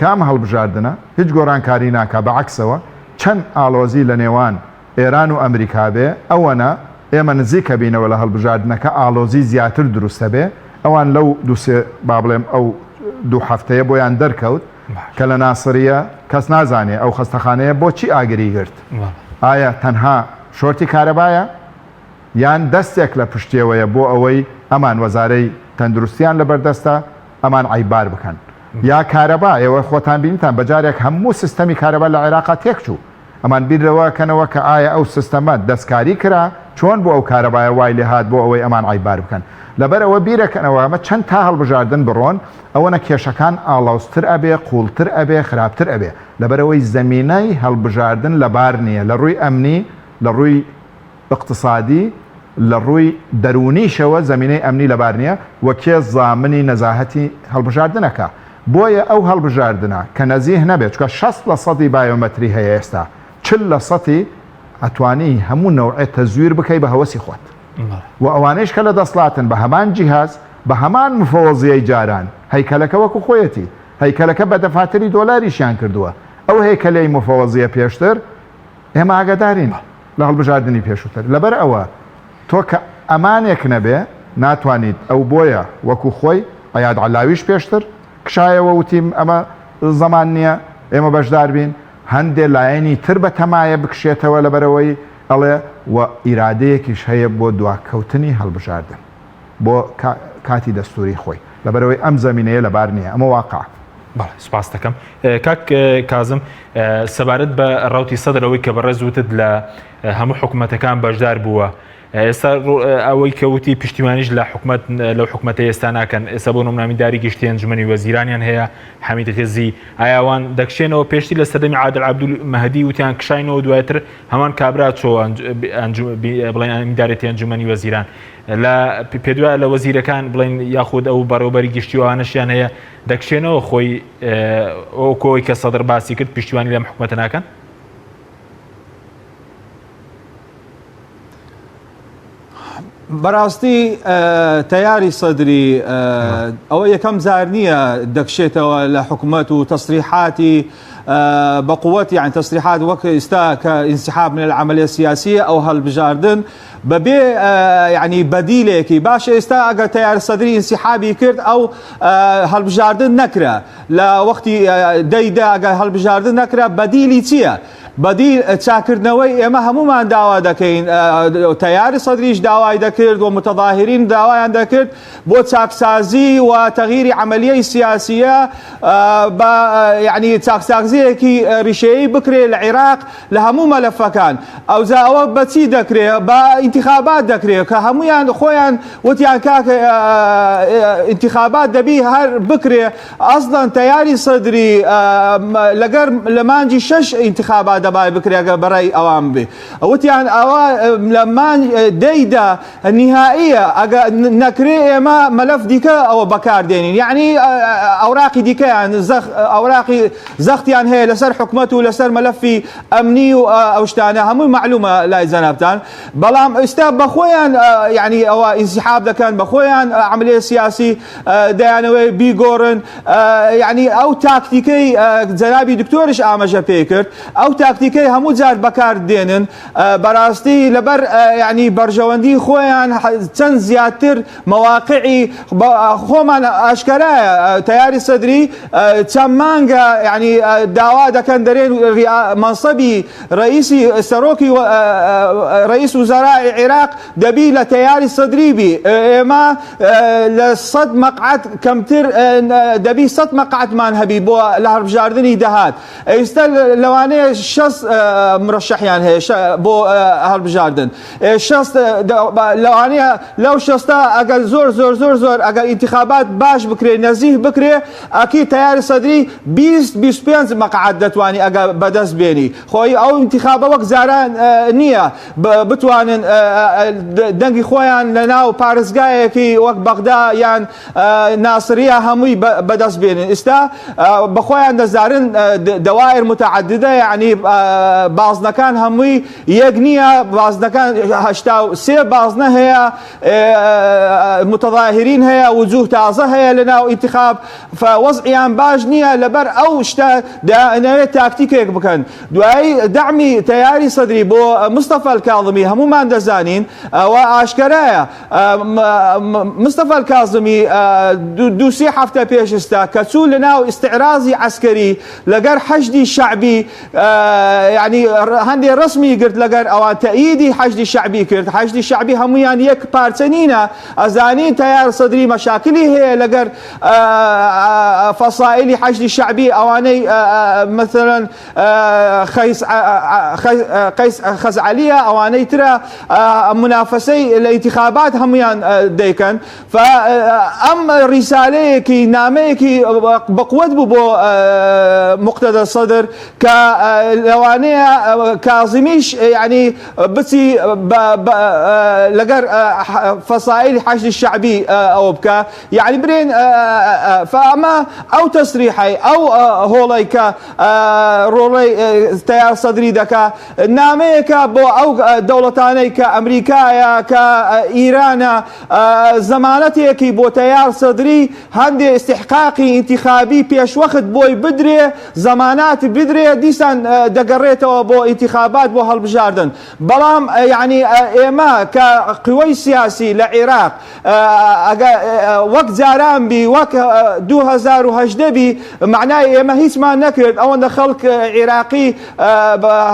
کە ئەم هەڵبژاردنە هیچ گۆڕانکاری ناکا بە عەکسەوە چەند ئاڵۆزی لە نێوان ئێران و ئەمریکا بێ ئەوەنە ئێمە نزیک ئەبینەوە لە هەڵبژاردنەکە ئاڵۆزی زیاتر دروست ئەبێ ئەوان لەو دوو سێ با بڵێم ئەو دوو هەفتەیە بۆیان دەرکەوت کە لە ناسریە کەس نازانێ ئەو خەستەخانەیە بۆچی ئاگری گرت ئایا تەنها شۆرتی کارەبایە یان دەستێک لە پشتێوەیە بۆ ئەوەی ئەمان وەزارەی تەندروستیان لەبەردەستە ئەمان عەیببار بکەن یا کارەبا، ئێوە خۆتان بینیتان بەجارێک هەموو سیستەمی کارەبا لە عێراقا تێکچوو، ئەمان بیر لەوە کەنەوە کە ئایا ئەو سیستەمە دەستکاری کرا، چۆن بوو ئەو کارەبایە وای لێهات بۆ ئەوەی ئەمان عەیببار بکەن؟ لەبەر ئەوە بیرەکەنەوە ئەمە چەند تا هەڵبژاردن بڕۆن ئەوەنە کێشەکان ئاڵۆزتر ئەبێ، قووڵتر ئەبێ، خراپتر ئەبێ، لەبەرئەوەی زەمینەی هەڵبژاردن لەبار نییە لە ڕووی ئەمنی، لە ڕووی. ئیقتسادی، لە ڕووی دەروونیشەوە زەمینەی ئەمنی لەبار نییە و کێ زامنی نەزاهەتی هەڵبژاردن ئەکا؟ بۆیە ئەو هەڵبژاردنە کە نەزیه نەبێ چونکە 60 لە سەدی بایۆمەتری هەیە ئێستا 40 لە سەتی ئەتوانی هەموو نەوعێ تەزویر بکەی بە هەوەسی خۆت و ئەوانەیش کە لە دەسڵاتن بە هەمان جیهاز بە هەمان مفەوەزیەی جاران هەیکەلەکە وەکو خۆیەتی هەیکەلەکە بە دەفاتری دۆلاریشیان کردووە ئەو هەیکەلەی مفەوەزیە پێشتر ئێمە ئاگادارین لە هەڵبژاردنی پێشووتر لەبەر ئەوە تۆ کە ئەمانێک نەبێ ناتوانیت ئەو بۆیە وەکو خۆی عیاد عەلاویش پێشتر کشایەوە وتیم ئەمە زەمان نییە ئێمە بەشدار بین هەندێ لایەنی تر بە تەمایە بکشێتەوە لەبەرەوەی ئەڵێ و ئیرادەیەکیش هەیە بۆ دواکەوتنی هەڵبژاردن بۆ کاتی دەستوری خۆی لەبەرئەوەی ئەم زەمینەیە لەبار نییە ئەمە واقع. بەڵێ سوپاست دەکەم کاک کازم سەبارەت بە ڕوتی سەدر ئەوەی کە بەڕێز وتت لە هەموو حکوومەتەکان بەشدار بووە ئێستا ئەوەی کە وتی پشتیوانیش لە حکومت لەو حکومەتە ئێستا ناکەن ئێستا بۆ نمونە ئەمینداری گشتی ئەنجومەنی وەزیرانیان هەیە حەمید غزی ئایاوان دەکشێنەوە پێشتی لە سەردەمی عادل عەبدول مەهدی وتیان کشاینەوە دواتر هەمان کابرا چۆ بڵێن ئەمیندارێتی ئەنجومەنی وەزیران لە پێدوایە لە وەزیرەکان بڵێن یاخود ئەو بەڕێوبەری گشتی وانەشیان هەیە دەکشێنەوە خۆی ئەو کۆی کە سەدر باسی کرد پشتیوانی لەم حکومەتە ناکەن؟ بەڕاستی تەیاری سەدری ئەوە یەکەم جار نییە دەکشێتەوە لە حکومەت و تەسریحاتی بە قوت یان تەسریحات وەک ئێستا کە انسحاب من العملیە سیاسیە ئەو هەڵبژاردن بەبێ یعنی بەدیلێکی باشە ئێستا ئەگەر تەیار سەدری ئینسیحابی کرد ئەو هەڵبژاردن نەکرا لە وەختی دەیدا ئەگەر هەڵبژاردن نەکرا بەدیلی چییە؟ بەدیل چاکردنەوەی ئێمە هەمومان داوا دەکەین تەیاری سەدریش داوای دەکرد و متەظاهرین داوایان دەکرد بۆ چاکسازی و تەغیری عملیەی سیاسیە بە یعنی چاکسازیەکی ریشەیی بکرێ لە عێراق لە هەموو مەلەفەکان ئەوجا ئەوە بەچی دەکرێ بە ئینتخابات دەکرێ کە هەمویان خۆیان وتیان کاک ئینتخابات دەبی هەر بکرێ ئەسڵەن تەیاری سەدری لەگەر لە مانگی شەش ئینتخابات. دەبای بکرێ ئەگەر بەڕای ئەوان بێ وتیان ئەوە لە مانگ دەیدا نیهائیە ئەگە نەکرێ ئێمە مەلەف دیکە ئەوە بەکار دێنین یعنی ئەوراقی دیکەیان ئەوراقی زەختیان هەیە لەسەر حکومەت و لەسەر مەلەفی ئەمنی و ئەو شتانە هەمووی معلومە لای جەنابتان بەڵام ئێستا بەخۆیان یعنی ئەوە ئینسیحاب دەکەن بەخۆیان عملیە سیاسی دەیانەوەی بیگۆڕن یعنی ئەو تاکتیکەی جەنابی دکتۆرش ئاماژە پێ کرد ئەو تاکتیکەی هەموو جار بەکار دێنن بەراستی لەبەر یعنی بەرژەوەندی خۆیان چەند زیاتر مەواقعی خۆمان ئاشکرایە تەیاری سەدری چەند مانگە یعنی داوا دەکەن دەرێن مەنسەبی ڕئیسی سەرۆکی ڕئیس وزراء عێراق دەبی لە تەیاری سەدری بی ئێمە لە سەد مەقعەد کەمتر دەبی سەد مەقعەدمان هەبی بۆ لە هەڵبژاردنی دەهات ئێستا لەوانەیە شەست مرەشەحیان هەیە بۆ هەڵبژاردن شەست لەوانەیە لەو شەستە ئەگەر زۆر زۆر زۆر زۆر ئەگەر ئینتخابات باش بکرێ نەزیه بکرێ ئەکی تەیاری سەدری 20 25 مەقعەد دەتوانی ئەگە بەدەست بێنی خۆی ئەو ئینتخابە وەک جاران نییە بتوانن دەنگی خۆیان لە ناو پارێزگایەکی وەک بەغدا یان ناسریە هەمووی بەدەست بێنن ئێستا بەخۆیان دەزارن دەوائر متعددە یعنی بازنەکان هەمووی یەک نییە بازنەکان 83 بازنە هەیە متظاهرین هەیە وجوه تازە هەیە لە ناو ئینتخاب فوەزعیان باش نییە لەبەر ئەو شتە دەیانەوێت تاکتیکێک بکەن دوایی دەعمی تەیاری سەدری بۆ مستەفا الکاظمی هەموومان دەزانین ئەوە ئاشکەرایە مستەفا الکاظمی دوو سێ هەفتە پێش ئێستا کە چوو لە ناو ئیستعرازی عەسکەری لەگەر حەشدی شەعبی یعنی هەندێ ڕسمی گرت لەگەر ئەوان تەئیدی حەشدی شەعبی کرد حەشدی شەعبی هەمویان یەک پارچە نینە ئەزانین تەیار سەدری مەشاکلی هەیە لەگەر فەسائلی حەشدی شەعبی ئەوانەی مثلا قەیس خەزعەلیە ئەوانەی ترە منافەسەی لە ئینتخابات هەمویان دەیکەن ئەم ڕیسالەیەکی نامەیەکی بەقوت بوو بۆ مقتەدە سەدر کە لەوانەیە کازمیش یعنی بچی لەگەر فەسائیل حەشدی شەعبی ئەوە بکە یەعنی برێن فئەمە ئەو تەسریحەی ئەو هۆڵەی کە ڕۆڵەی تەیار سەدری دەکا نامەیەکە بۆ ئەو دەوڵەتانەی کە ئەمریکایە کە ئیرانە زەمانەتێکی بۆ تەیار سەدری هەندێ ئیستحقاقی ئینتیخابی پێشوەخت بۆی بدرێ زەمانات بدرێ دیسان دەگەڕێتەوە بۆ ئینتیخابات بۆ هەڵبژاردن بەڵام یعنی ئێمە کە قوەی سیاسی لە عێراق ئەگە وەک جاران بی وەک 2018 بی معنای ئێمە هیچمان نەکرد ئەوەندە خەڵک عێراقی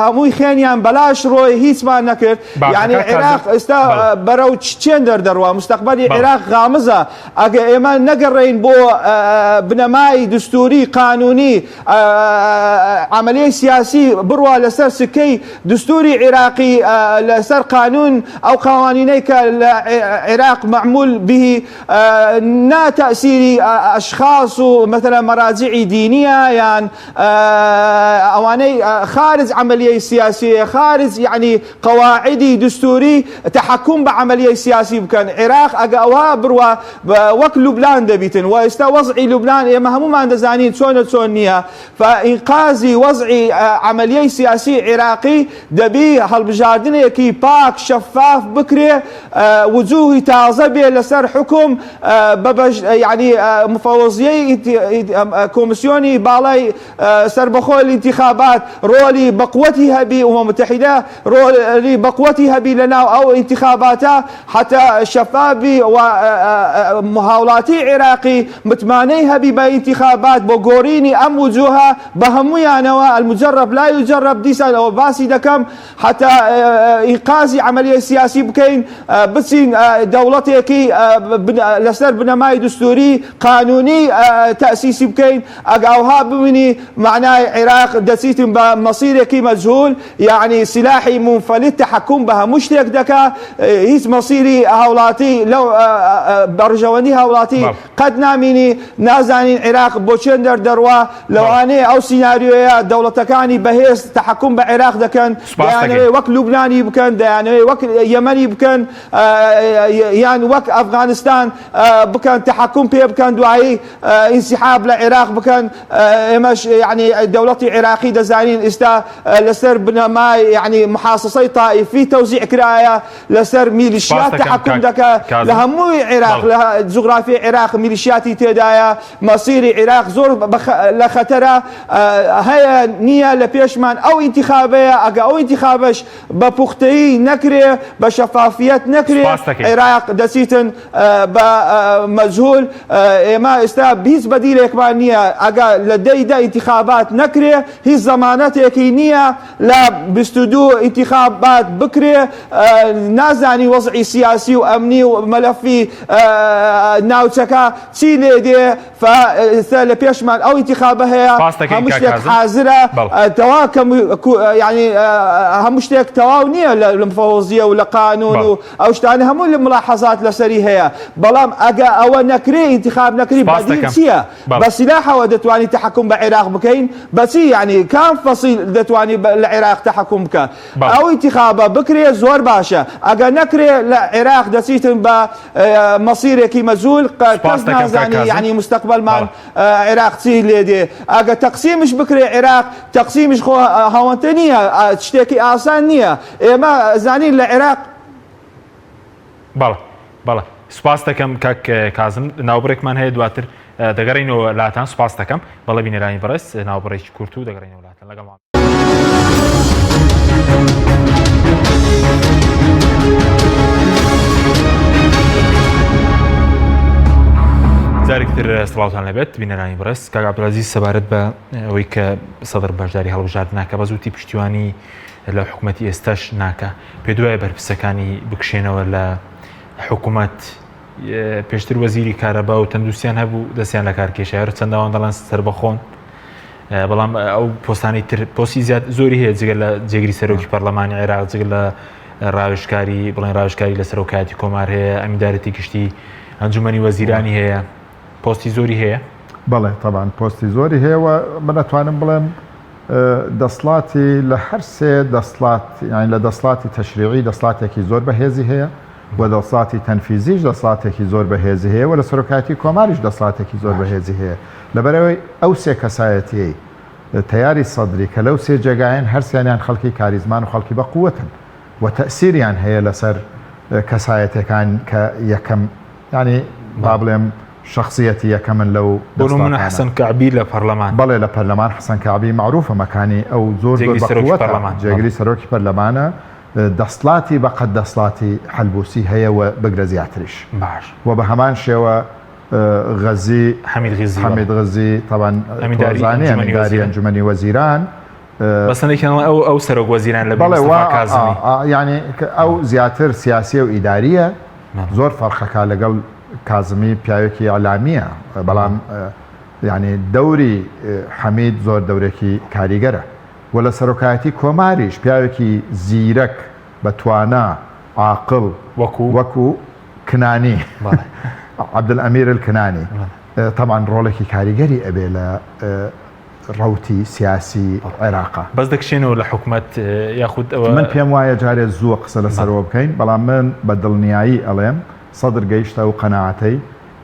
هەمووی خوێنیان بەلاش ڕۆی هیچمان نەکرد یعنی عێراق ئێستا بەرەو چێن دەردەڕوا مستەقبەلی عێراق غامزە ئەگە ئێمە نەگەڕێین بۆ بنەمای دستوری قانونی عملیەی سیاسی بڕوا لەسەر سکەی دستوری عێراقی لەسەر قانون ئەو قوانینەی کە لە عێراق معمول به نا تەسیری ئەشخاص و مثلا مەراجعی دینیە یان ئەوانەی خارج عملیەی سیاسیە خارج یعنی قواعدی دستوری تحکم بە عملیەی سیاسی بکەن عێراق ئەگە ئەوها بڕوا وەک لوبنان دەبیتن و ئێستا وەزعی لوبنان ئێمە هەمومان دەزانین چۆنە چۆن نییە فئینقازی وەزعی عەمەلیەی سیاسی عێراقی دەبی هەڵبژاردنێکی پاک شەفاف بکرێ وجوهی تازە بێ لەسەر حوکم بە بەش یعنی مفەوەزیەی کۆمسیۆنی باڵای سەربەخۆ الانتخابات ڕۆلی بەقوەتی هەبی ئومە متحدە ڕۆلی بەقوەتی هەبی لەناو ئەو ئینتخاباتە حتا شەفاف بی و هاوڵاتی عێراقی متمانەی هەبی بە ئینتخابات بۆ گۆڕینی ئەم وجوهە بە هەموویانەوە المجرب لا یجرب دیسان ئەوە باسی دەکەم حتا ئینقازی عەمەلیەی سیاسی بکەین بچین دەوڵەتێکی لەسەر بنەمای دستوری قانونی تەئسیسی بکەین ئەگە ئەوها ببینی مەعنای عێراق دەچیتن بە مەسیرێکی مەجهول یەعنی سیلاحی مونفەلیت تەحەکوم بە هەموو شتێک دەکا هیچ مەسیری هاوڵاتی لەو بەرژەوەندی هاوڵاتی قەت نامینی نازانین عێراق بۆ چێن دەردەڕوا لەوانەیە ئەو سیناریۆیە دەوڵەتەکانی بەهێز. هێز تەحەکوم بە عێراق دەکەن، دەیانەوێ وەک لوبنانی بکەن، دەیانەوێ وەک یەمەنی بکەن، یان وەک ئەفغانستان بکەن، تەحەکوم پێ بکەن، دوایی ئینسیحاب لە عێراق بکەن. ئێمەش یەعنی دەوڵەتی عێراقی دەزانین ئیستا لەسەر بنەمای یەعنی محاسسەی تائیفی تەوزیع کرایە، لەسەر میلیشیات تەحەکوم دەکا لە هەمووی عێراق، لە جوگرافیای عێراق میلیشیاتی تێدایە. مەسیری عیراق زۆر لە خەتەرە هەیە نییە لە پێشمان ئەو ئینتیخابەیە ئەگە ئەو ئینتیخابەش بە پوختەیی نەکرێ بە شەفافیەت نەکرێ عێراق دەچیتن بە مەجهول ئێمە ئێستا هیچ بەدیلێکمان نییە ئەگە لە دەی دە ئینتیخابات نەکرێ هیچ زەمانەتێکی نییە لە 22 ئینتیخابات بکرێ نازانی وەزعی سیاسی و ئەمنی و مەلەفی ناوچەکە چی لێ دێ فە ئێستا لە پێشمان ئەو ئینتیخابە هەیە سپاس دەکەین هەموو کاک شتێک کازم. حازرە بەڵێ. تەوا کەم یعنی هەموو شتێک تەواو نییە لە لە مفەوەزیە و لە قانون بەڵێ. و ئەو شتانە هەموو لە ملاحەزات لەسەری هەیە بەڵام ئەگە ئەوە نەکرێ ئینتیخاب نەکری سپاس بەدیل دەکەم. چییە بەڵێ. بە سیلاحەوە دەتوانی تەحەکوم بە عێراق بکەین بەچی یعنی کام فەسیل دەتوانی لە عێراق تەحەکوم بکە بەڵێ. ئەو ئینتیخابە بکرێ زۆر باشە ئەگە نەکرێ لە عێراق دەچیتن بە مەسیرێکی مەجهول کەس نازانی یەعنی مستەقبەلمان عێراق چی لێ دێ ئەگە تەقسیمش بکرێ عێراق تەقسیمش خۆ هەوەنتە نییە شتێکی ئاسان نییە ئێمە زانین لە عێراق بەڵێ بەڵێ سوپاس دەکەم کاک کازم ناوبڕێکمان هەیە دواتر دەگەڕینەوە لاتان سوپاس دەکەم بەڵێ بینەرانی بەڕێز ناوبڕێکی کورت و دەگەڕینەوە لاتان لەگەڵمان جارێکتر سڵاوتان لەبێت بینەرانی بەڕێز کاک عەبدولعەزیز سەبارەت بە ئەوەی کە سەدر بەشداری هەڵبژاردن ناکە بەس وتی پشتیوانی لە حکوومەتی ئێستاش ناکە پێ دوایە بەرپرسەکانی بکشێنەوە لە حکوومەت پێشتر وەزیری کارەبا و تەندروستیان هەبوو دەستیان لە کار کێشا هەر چەندەوان دەڵێن سەربەخۆن بەڵام ئەو پۆستانی تر پۆستی زیاد زۆری هەیە جگە لە جێگری سەرۆکی پەرلەمانی عێراق جگە لە ڕاوێژکاری بڵێن ڕاوێژکاری لە سەرۆکایەتی کۆمار هەیە ئەمیندارێتی گشتی ئەنجومەنی وەزیرانی هەیە پۆستی زۆری هەیە. بەڵێ تەبعەن پۆستی زۆری هەیە و من ئەتوانم بڵێم دەسڵاتی لە هەر سێ دەسڵات یانی لە دەسڵاتی تەشریعی دەسڵاتێکی زۆر بەهێزی هەیە و دەسڵاتی تەنفیزیش دەسڵاتێکی زۆر بەهێزی هەیە و لە سەرۆکایەتی کۆماریش دەسڵاتێکی زۆر بەهێزی هەیە لەبەرئەوەی ئەو سێ کەسایەتیەی تەیاری سەدری کە لەو سێ جێگایەن هەرسیانیان خەڵکی کاریزمان و خەڵکی بە قوەتن و تەئسیریان هەیە لەسەر کەسایەتەکان کە یەکەم یانی با بڵێم شەخسیەتی یەکەمن لەو بۆ نمونە دەسڵاتانە. حەسەن کەعبی لە پەرلەمان. بەڵێ لە پەرلەمان حەسەن کەعبی مەعروفە مەکانی ئەو زۆر زۆر جێگری بە سەرۆکی قوەتە پەرلەمان بەڵێ. جێگری سەرۆکی پەرلەمانە دەسڵاتی بە قەد دەسڵاتی حەلبوسی هەیە و بگرە زیاتریش باش. و بە هەمان شێوە غەزی حەمید غزی بەڵێ. حەمید غزی تەبعەن ئەمینداری تۆزانی ئەنجومەنی ئەمینداری وەزیران. ئەنجومەنی وەزیران بەس هەندێکیان ئەڵێن ئەو ئەو سەرۆک وەزیران لە بری بەڵێ مستەفا وا کازمی. یانی ئەو زیاتر سیاسیە و ئیداریە بەڵێ. زۆر فەرقەکا لەگەڵ کازمی پیاوێکی ئیعلامیە بەڵام یانی دەوری حەمید زۆر دەورێکی کاریگەرە و لە سەرۆکایەتی کۆماریش پیاوێکی زیرەک بە توانا عاقڵ وەکو؟ وەکو کنانی بەڵێ. عەبدولئەمیر الکنانی بەڵێ. تەبعەن ڕۆڵێکی کاریگەری ئەبێ لە ڕەوتی سیاسی عێراقە. بەس دەکشێنەوە لە حکومەت یاخود ئەوە. من پێم وایە جارێ زووە قسە لەسەرەوە بکەین، بەڵام من بە دڵنیایی ئەڵێم سەدر گەیشتە ئەو قەناعەتەی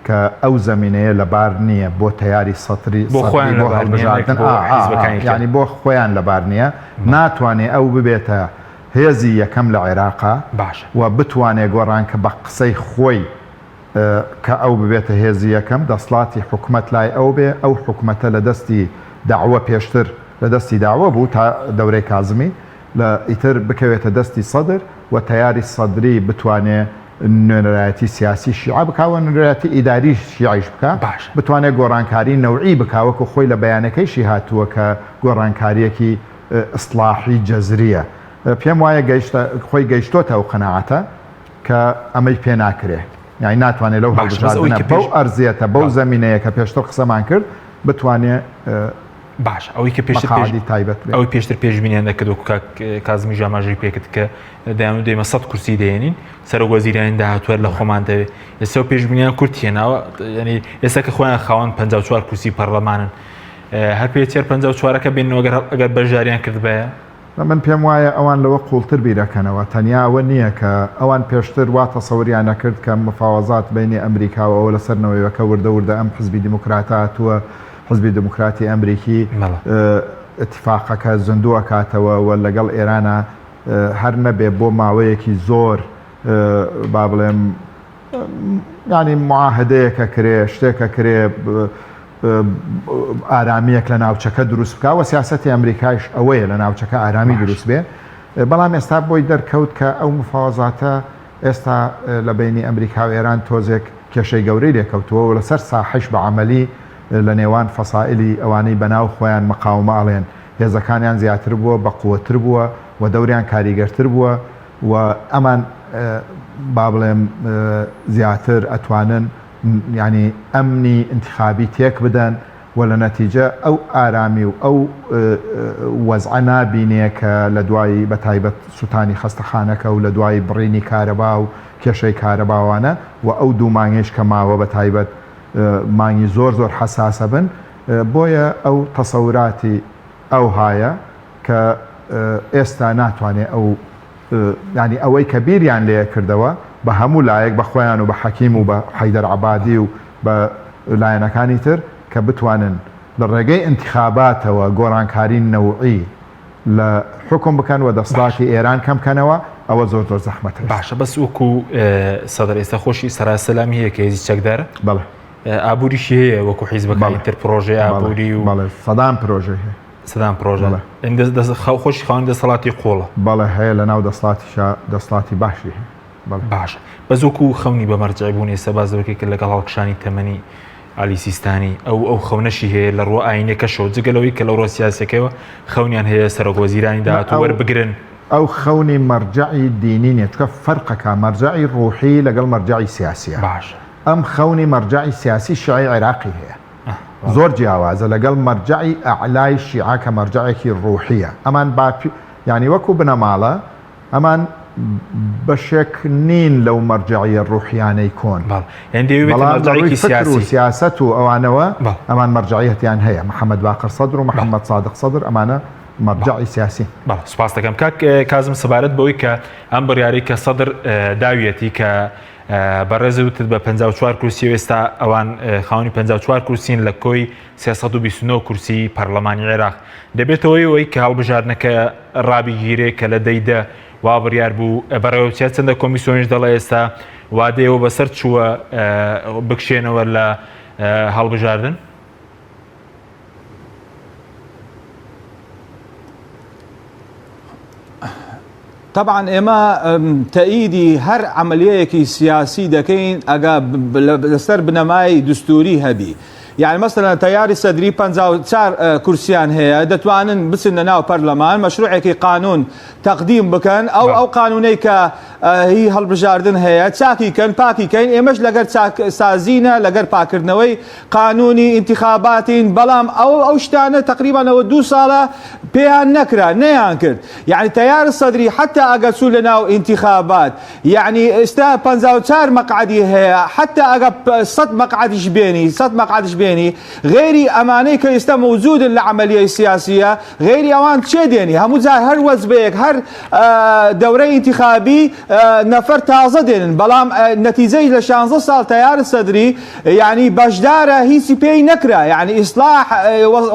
کە ئەو زەمینەیە لەبار نییە بۆ تەیاری سەتری بۆ سەدری خۆیان بۆ لەبار نییە نەک هەڵبژاردن بۆ ئا ئا ئا حیزبەکانی تر. یانی بۆ خۆیان لەبار نییە ناتوانێ ئەو ببێتە هێزی یەکەم لە عێراقا باشە. و بتوانێ گۆڕان کە بە قسەی خۆی کە ئەو ببێتە هێزی یەکەم، دەسڵاتی حکومەت لای ئەو بێ، ئەو حکومەتە لە دەستی دەعوە پێشتر لە دەستی دەعوە بوو تا دەورەی کازمی لە ئیتر بکەوێتە دەستی سەدر و تەیاری سەدری بتوانێ نوێنەرایەتی سیاسی شیعە بکا و نوێنەرایەتی ئیداری شیعەیش بکا باشە. بتوانێ گۆڕانکاری نەوعی بکا وەکو خۆی لە بەیانەکەیشی هاتووە کە گۆڕانکاریەکی ئیسڵاحی جەزریە پێم وایە گەیشتە خۆی گەیشتۆتە ئەو قەناعەتە. کە ئەمەی پێ ناکرێ یانی ناتوانێ لەو باشە بەس ئەوەی هەڵبژاردنە کە بەو پێش ئەرزیەتە بەو بەڵێ. زەمینەیە کە پێشتر قسەمان کرد بتوانێ باشە ئەوەی کە پێشتر پێش مەقاعدی تایبەت بێ. ئەوەی پێشتر پێشبینیان دەکرد وەکو کاک کازمیش ئاماژەی پێکرد کە دەیان و دەیمە سەد کورسی دەێنین سەرۆک وەزیرانی داهاتوو هەر لە خۆمان دەوێ ئێستا و پێشبینیان کورت هێناوە یعنی ئێستا کە خۆیان خاوەن 54 کورسی پەرلەمانن. هەر پێ چێر 54ەکە بێنەوە ئەگەر بەشداریان کردبایە؟ من پێم وایە ئەوان لەوە قووڵتر بیرەکەنەوە، تەنیا ئەوە نییە کە ئەوان پێشتر وا تەسەوریان ئەکرد کە مفاوەزات بەینی ئەمریکا و ئەوە لەسەر نەوەیەکە وردە وردە ئەم حزبی دیموکراتە هاتووە حزبی دیموکراتی ئەمریکی ئیتفاقەکە زیندوو ئەکاتەوە و لەگەڵ ئێرانا هەر نەبێ بۆ ماوەیەکی زۆر با بڵێم یانی معاهدەیەک ئەکرێ شتێک ئەکرێ ئارامییەک لە ناوچەکە دروست بکا و سیاسەتی ئەمریکایش ئەوەیە لە ناوچەکە ئارامی دروست بێ بەڵام ئێستا بۆی دەرکەوت کە ئەو مفاوەزاتە ئێستا لە بەینی ئەمریکا و ئێران تۆزێک کێشەی گەورەی لێکەوتووە و لەسەر ساحەیش بە عەمەلی لە نێوان فەسائلی ئەوانەی بەناو خۆیان مقاومە ئەڵێن هێزەکانیان زیاتر بووە بەقوەتر بووە و دەوریان کاریگەرتر بووە و ئەمان با بڵێم زیاتر ئەتوانن یانی ئەمنی ئینتخابی تێک بدەن و لە نەتیجە ئەو ئارامی و ئەو وەزعە نابینێ کە لە دوای بە تایبەت سوتانی خەستەخانەکە و لە دوای بڕینی کارەبا و کێشەی کارەباوانە و ئەو دوو مانگەیش کە ماوە بە تایبەت مانگی زۆر زۆر حەساسە بن بۆیە ئەو تەسەوراتی ئەوهایە کە ئێستا ناتوانێ ئەو یانی ئەوەی کە بیریان لێ کردەوە بە هەموو لایەک بە خۆیان و بە حەکیم و بە حەیدەر عەبادی و بە لایەنەکانی تر کە بتوانن لە ڕێگەی ئینتخاباتەوە گۆڕانکاری نەوعی لە حوکم بکەن و دەسڵاتی ئێران کەم کەنەوە ئەوە زۆر زۆر زەحمەتە. باشە بەس وەکو سەدر ئێستا خۆشی سەرا سەلامی هەیە کە هێزی چەکدارە؟ بەڵێ. ئابووریشی هەیە وەکو حیزبەکانی تر پرۆژەی ئابووری و بەڵێ سەدان پرۆژەی هەیە. سەدان پرۆژە بەڵێ. یعنی دەست دەست خاو خۆشی خاوەنی دەسەڵاتی قوڵە. بەڵێ هەیە لە ناو دەسڵاتیشا دەسڵاتی باشی هەیە بەڵێ. باشە بەس وەکو خەونی بە مەرجەع بوون ئێستا باس لەوە کرد لەگەڵ هەڵکشانی تەمەنی عەلی سیستانی ئەو ئەو خەونەشی هەیە لە ڕووە ئایینەکەشەوە جگە لەوەی کە لە ڕووە سیاسیەکەیەوە خەونیان هەیە سەرۆک وەزیرانی داهاتوو وەربگرن. ئەو خەونی مەرجەعی دینی نیە چونکە فەرقەکا مەرجەعی ڕوحی لەگەڵ مەرجەعی سیاسیە باشە. ئەم خەونی مەرجەعی سیاسی شیعەی عێراقی هەیە. زۆر جیاوازە لەگەڵ مەرجەعی ئەعلای شیعە کە مەرجەعێکی ڕوحیە ئەمان باپی یانی وەکو بنەماڵە ئەمان بەشێک نین لەو مەرجەعیە ڕوحیانەی کۆن بەڵام لە ڕووی فکر و سیاسەت و ئەوانەوە ئەمان مەرجەعیەتیان هەیە محەمەد باقر سەدر و محەمەد سادق سەدر ئەمانە مەرجەعی سیاسین. بەڵێ سوپاس دەکەم کاک کازم سەبارەت بەوەی کە ئەم بڕیارەی کە سەدر داویەتی کە بەڕێزت وتت بە 54 کورسی و ئێستا ئەوان خاوەنی 54 کورسین لە کۆی 329 کورسی پەرلەمانی عێراق دەبێتەوەی ئەوەی کە هەڵبژاردنەکە ڕابگیرێ کە لە دەیدە وا بڕیار بوو بەڕێوەبچێت چەندە کۆمیسیۆنیش دەڵێ ئێستا وادەیەوە بەسەر چووە بکشێنەوە لە هەڵبژاردن؟ تەبعەن ئێمە تەئیدی هەر عەمەلیەیەکی سیاسی دەکەین ئەگە لەسەر بنەمای دستوری هەبی یعنی مەسەلەن تەیاری سەدری 54 کورسیان هەیە دەتوانن بچن لە ناو پەرلەمان مەشروعێکی قانون تەقدیم بکەن ئەو ئەو قانونەی کە هی هەڵبژاردن هەیە چاکی کەن پاکی کەین ئێمەش لەگەر چاک سازینە لەگەر پاکردنەوەی قانونی ئینتخاباتین بەڵام ئەو ئەو شتانە تقریبان ئەوە دوو ساڵە پێیان نەکرا نەیان کرد یعنی تەیار سەدری حتا ئەگەر چوو لە ناو ئینتخابات یعنی ئێستا 54 مەقعدی هەیە حتا ئەگە 100 مەقعدیش بێنی 100 مەقعدیش بێنی غێری ئەمانەی کە ئێستا مەوجودن لە عەمەلیەی سیاسیە غەیری ئەوان چێ دێنی هەموو جار هەر وەجبەیەک هەر دەورەی ئینتخابی نەفەر تازە دێنن بەڵام نەتیجەی لە 16 ساڵ تەیار سەدری یعنی بەشدارە هیچی پێی نەکرا یعنی ئیسلاح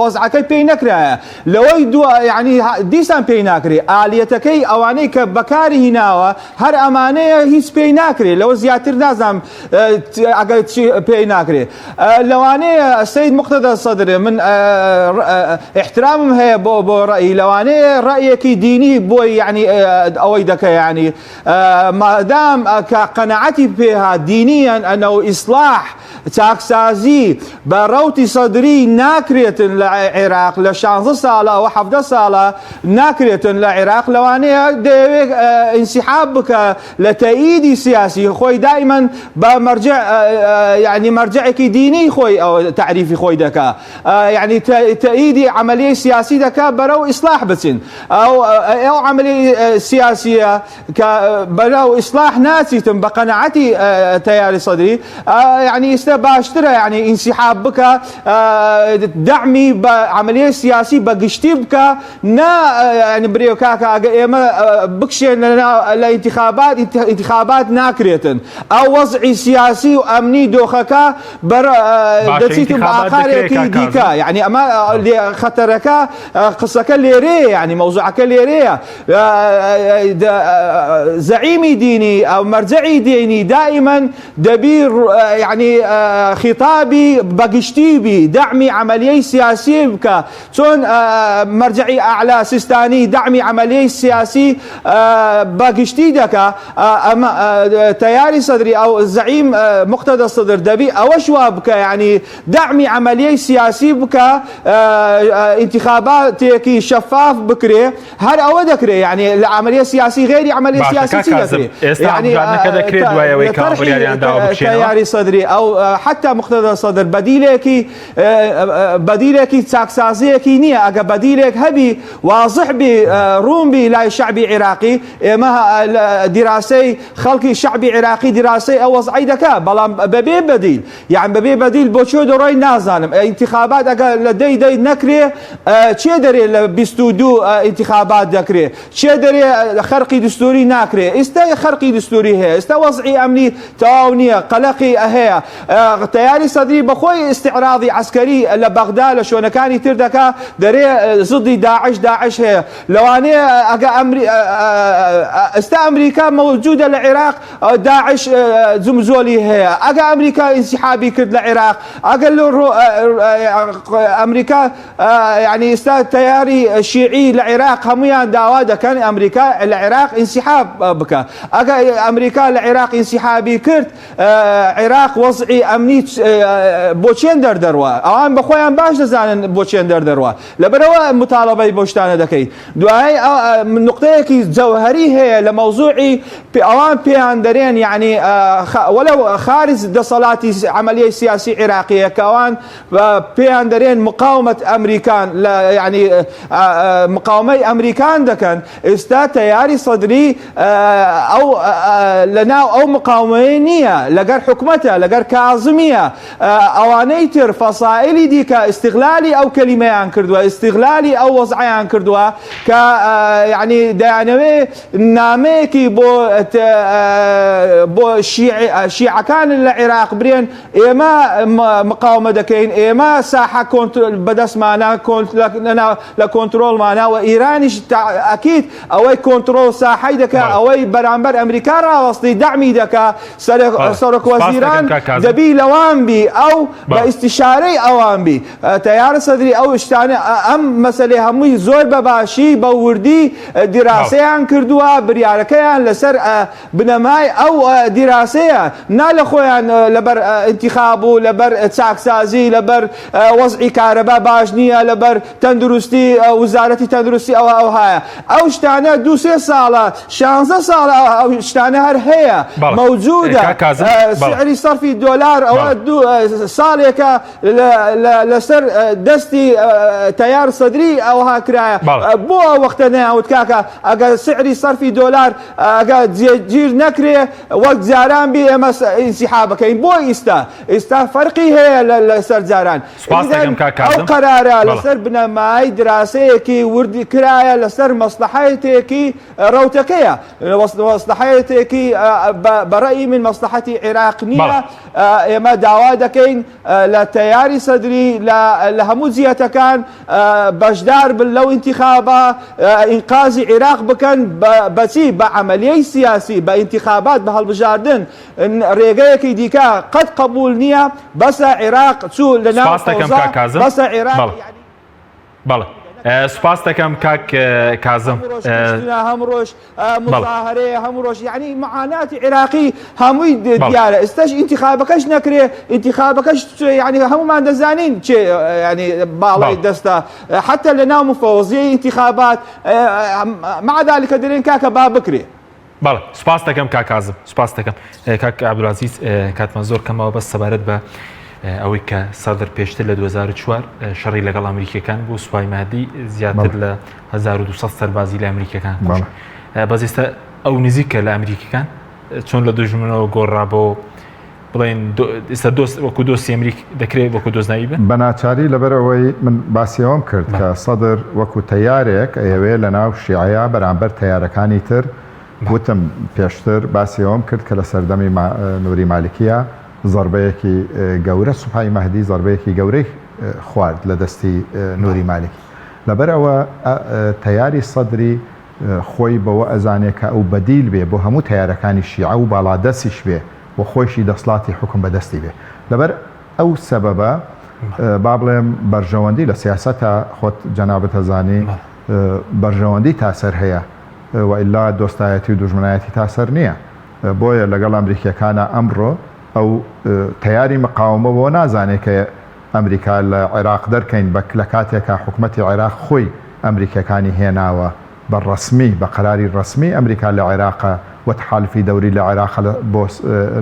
وەزعەکەی پێی نەکرایە لەوەی دو یعنی دیسان پێی ناکرێ ئالیەتەکەی ئەوانەی کە بەکاری هیناوە هەر ئەمانەیە هیچ پێی ناکرێ لەوە زیاتر نازانم ئەگەر چی پێی ناکرێ لەوانەیە سید مقتەدا سەدر من احترامم هەیە بۆ بۆ ڕئی لەوانەیە ڕەیەکی دینی بۆی یعنی ئەوەی دەکە یعنی مادام کە قەنەعەتی پێها دینیان ئەنە و ئیسلاح چاکسازی بە ڕەوتی سەدری ناکرێتن لە عێراق لە 16 ساڵە ئەوە 17 ساڵە ناکرێتن لە عێراق لەوانەیە دەیەوێت ئینسیحاب بکە لە تەئیدی سیاسی خۆی دائیمەن بە مەرجع یعنی مەرجعێکی دینی خۆی ئەوە. تەعریفی خۆی دەکا یعنی تەئیدی عەمەلیەی سیاسی دەکا بەرەو ئیسلاح بچین ئەو ئەو عەمەلیەی سیاسیە کە بەرەو ئیسلاح ناچیتم بە قەناعەتی تەیاری سەدری یعنی ئیستا باشترە یعنی ئینسیحاب بکە دەعمی بە عەمەلیەی سیاسی بە گشتی بکە نا یعنی برێ کاکە ئەگە ئێمە بکشێن لە ئینتخابات ئینتخابات ناکرێتن ئەو وەزعی سیاسی و ئەمنی دۆخەکە بەر دەچیتن بە ئاقارێکی دیکە یعنی ئەمە خەتەرەکە قسەکە لێرەیە یعنی مەوزوعەکە لێرەیە زەعیمی دینی ئەو مەرجەعی دینی دائما دەبی یعنی خیتابی بەگشتی بی دەعمی عملیەی سیاسی بکە چۆن مەرجەعی ئەعلا سیستانی دەعمی عەمەلیەی سیاسی بە گشتی دەکا ئەمە تەیاری سەدری ئەو زەعیم مقتەدە سەدر دەبی ئەوەش وا بکە یعنی دەعمی عەمەلیەی سیاسی بکە ئینتخاباتێکی شەفاف بکرێ هەر ئەوە دەکرێ یعنی لە عەمەلیە سیاسی غەیری عەمەلیە سیاسی چی دەکرێ ئێستا هەڵبژاردنەکە دەکرێت دوای ئەوەی کە بڕیاریان داوە بکشێنەوە تەیاری سەدری ئەو حتا مقتەدە سەدر بەدیلێکی بەدیلێکی چاکسازیەکی نییە ئەگە بەدیلێک هەبی وازح بی ڕوون بی لای شەعبی عێراقی ئێمە دیراسەی خەڵکی شەعبی عێراقی دیراسەی ئەو وەزعی دەکا بەڵام بەبێ بەدیل یان بەبێ بەدیل بۆ کوێ دەڕۆی نازانم ئینتخابات ئەگە لە دەی دەی نەکرێ چێ دەرێ لە 22 ئینتخابات دەکرێ چێ دەرێ خەرقی دستوری ناکرێ ئیستا خەرقی دستوری هەیە ئیستا وەزعی ئەمنی تەواو نییە قەلەقی هەیە تەیاری سەدری بەخۆی ئیستعراضی عەسکەری لە بەغدا لە شوێنەکانی تر دەکا دەرێ زدی داعش داعش هەیە لەوانەیە ئەگە ئێستا ئەمریکا مەوجودە لە عێراق داعش جمجۆلی هەیە ئەگە ئەمریکا ئینسیحابی کرد لە عێراق ئەگەر ئەمریکا یعنی ئێستا تەیاری شیعی لە عێراق هەمویان داوا دەکەن ئەمریکا لە عێراق ئینسیحاب بکە ئەگە ئەمریکا لە عێراق ئینسیحابی کرد عێراق وەزعی ئەمنی بۆ چێن دەردەڕوا ئەوان بە خۆیان باش دەزانن بۆ چێن دەردەڕوا لەبەرەوە مطالبەی بۆ شتانە دەکەی دوای نقطەیەکی جەوهری هەیە لە مەوزوعی ئەوان پێیان دەرێن یعنی وەلو خارج دەسەڵاتی عملیەی سیاسی عێراقیە کە ئەوان پێیان دەرێن مقاومەت ئەمریکان لە یعنی مقاومەی ئەمریکان دەکەن ئێستا تەیاری سەدری ئەو لەناو ئەو مقاومەیە نییە لەگەر حکومەتە لەگەر کازمیە ئەوانەی تر فەسائلی دیکە ئیستغلالی ئەو کەلیمەیان کردووە ئیستغلالی ئەو وەزعیان کردووە کە یعنی دەیانەوێ نامەیەکی بۆ بۆ شیعەکان لە عێراق برێن ئێمە مقاومە دەکەین ئێمە ساحە بەدەستمانە لە کۆنترۆڵمانە و ئیرانیش ئەکید ئەوەی کۆنترۆڵ ساحەی دەکا ئەوەی بەرامبەر ئەمریکا ڕاوەستی دەعمی دەکا سەرۆک وەزیران دەبی لەوان بی ئەو بە ئیستیشارەی ئەوان بی تەیار سەدری ئەو شتانە ئەم مەسەلەی هەمووی زۆر بە باشی بە وردی دیراسەیان کردووە بریارەکەیان لەسەر بنەمای ئەو دیراسەیە نا لە خۆیان لەبەر ئینتیخاب و لەبەر چاکسازی لەبەر وەزعی کارەبا باش نییە لەبەر تەندروستی وزارەتی تەندروستی ئەوە ئەوهایە ئەو شتانە دوو سێ ساڵە شانزە ساڵە ئەو شتانە هەر هەیە مەوجودە سعری سەرفی دۆلار ئەوە دوو ساڵێکە لەسەر دەستی تەیار سەدری ئەوها کرایە بۆ ئەو وەختە نەیاوت کاکە ئەگەر سعری سەرفی دۆلار ئەگە جێگیر نەکرێ وەک جاران بی ئێمە ئینسیحابەکەین بۆ ئیستا ئیستا فەرقی هەیە لەسەر جاران ئەو قەرارە لەسەر بنەمای دراسەیەکی وردی کرایە لەسەر مەسلحەتێکی ڕەوتەکەیە مەسلحەتێکی بەڕەئی من مەسلحەتی عێراق نییە ئێمە داوا دەکەین لە تەیاری سەدری لە هەموو جیهەتەکان بەشدار بن لەو ئینتیخابە ئینقازی عێراق بکەن بەچی بە عەمەلیەی سیاسی بە ئینتیخابات بە هەڵبژاردن ڕێگەیەکی دیکە قەت قبول نییە بەسە عێراق چوو لە ناو بەسە عێراق بەڵێ سوپاس دەکەم کاک کازم. هەم ڕۆژ مزاهرەیە هەموو ڕۆژ یعنی معاناتی عێراقی هەمووی دیارە ئێستاش ئینتخابەکەش نەکرێ ئینتخابەکەش یعنی هەمومان دەزانین چێ یعنی باڵای دەستە حتا لە ناو مفەوەزیە ئینتخابات مع ذلك دەرێن کاکە با بکرێ بەڵێ سوپاس دەکەم کاک کازم سوپاس دەکەم کاک عبدالعزیز کاتمان زۆر کەمەوە بەس سەبارەت بە. ئەوەی کە سەدر پێشتر لە 2004 شەڕی لەگەڵ ئەمریکیەکان بوو سوپای مادی زیاتر لە 1200 سەربازی لە ئەمریکەکان کوشت بەس ئێستا ئەو نزیکە لە ئەمریکەکان چۆن لە دوژمنەوە گۆڕا بۆ بڵێن ئێستا دۆست وەکو دۆستی ئەمریک دەکرێت وەکو دۆست ناوی بن؟ بە ناچاری لەبەر ئەوەی من باسی ئەوەم کرد کە سەدر وەکو تەیارێک ئەیەوێ لەناو شیعەیا بەرامبەر تەیارەکانی تر وتم پێشتر باسی ئەوەم کرد کە لە سەردەمی نوری مالکیە زەربەیەکی گەورە سوپای مەهدی زەربەیەکی گەورەی خوارد لە دەستی نوری مالکی لەبەر ئەوە تەیاری سەدری خۆی بەوە ئەزانێ کە ئەو بەدیل بێ بۆ هەموو تەیارەکانی شیعە و باڵادەسیش بێ و خۆیشی دەسڵاتی حوکم بەدەستی بێ. لەبەر ئەو سەبەبە با بڵێم بەرژەوەندی لە سیاسەتا خۆت جەنابت ئەزانی بەرژەوەندی تا سەر هەیە وئیلا دۆستایەتی و دوژمنایەتی تا سەر نییە. بۆیە لەگەڵ ئەمریکیەکانا ئەمڕۆ ئەو تەیاری مقاومە بەوە نازانێ کە ئەمریکا لە عێراق دەرکەین بە لە کاتێکا حکومەتی عێراق خۆی ئەمریکیەکانی هێناوە بە ڕەسمی بە قەراری ڕەسمی ئەمریکا لە عێراقە و تحالفی دەوری لە عێراقە بۆ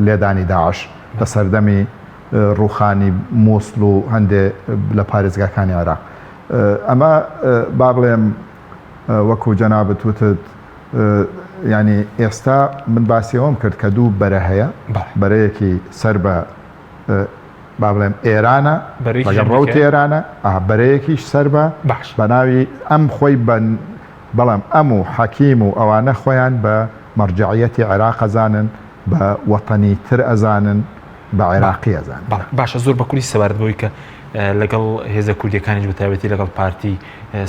لێدانی داعش لە سەردەمی ڕووخانی موسڵ و هەندێ لە پارێزگاکانی عێراق ئەمە با بڵێم وەکو جەنابت وتت یانی ئێستا من باسی ئەوەم کرد کە دوو بەرە هەیە بەرەیەکی سەر بە با بڵێم ئێرانە لەگەڵ ڕەوتی ئێرانە بەرەیەکیش سەر بە بە ناوی ئەم خۆی بە بەڵام ئەم و حەکیم و ئەوانە خۆیان بە مەرجەعیەتی عێراق ئەزانن بە وەتەنی تر ئەزانن بە عێراقی ئەزانن. باشە زۆر بە کوری سەبارەت بەوەی کە لەگەڵ هێزە کوردیەکانیش بە تایبەتی لەگەڵ پارتی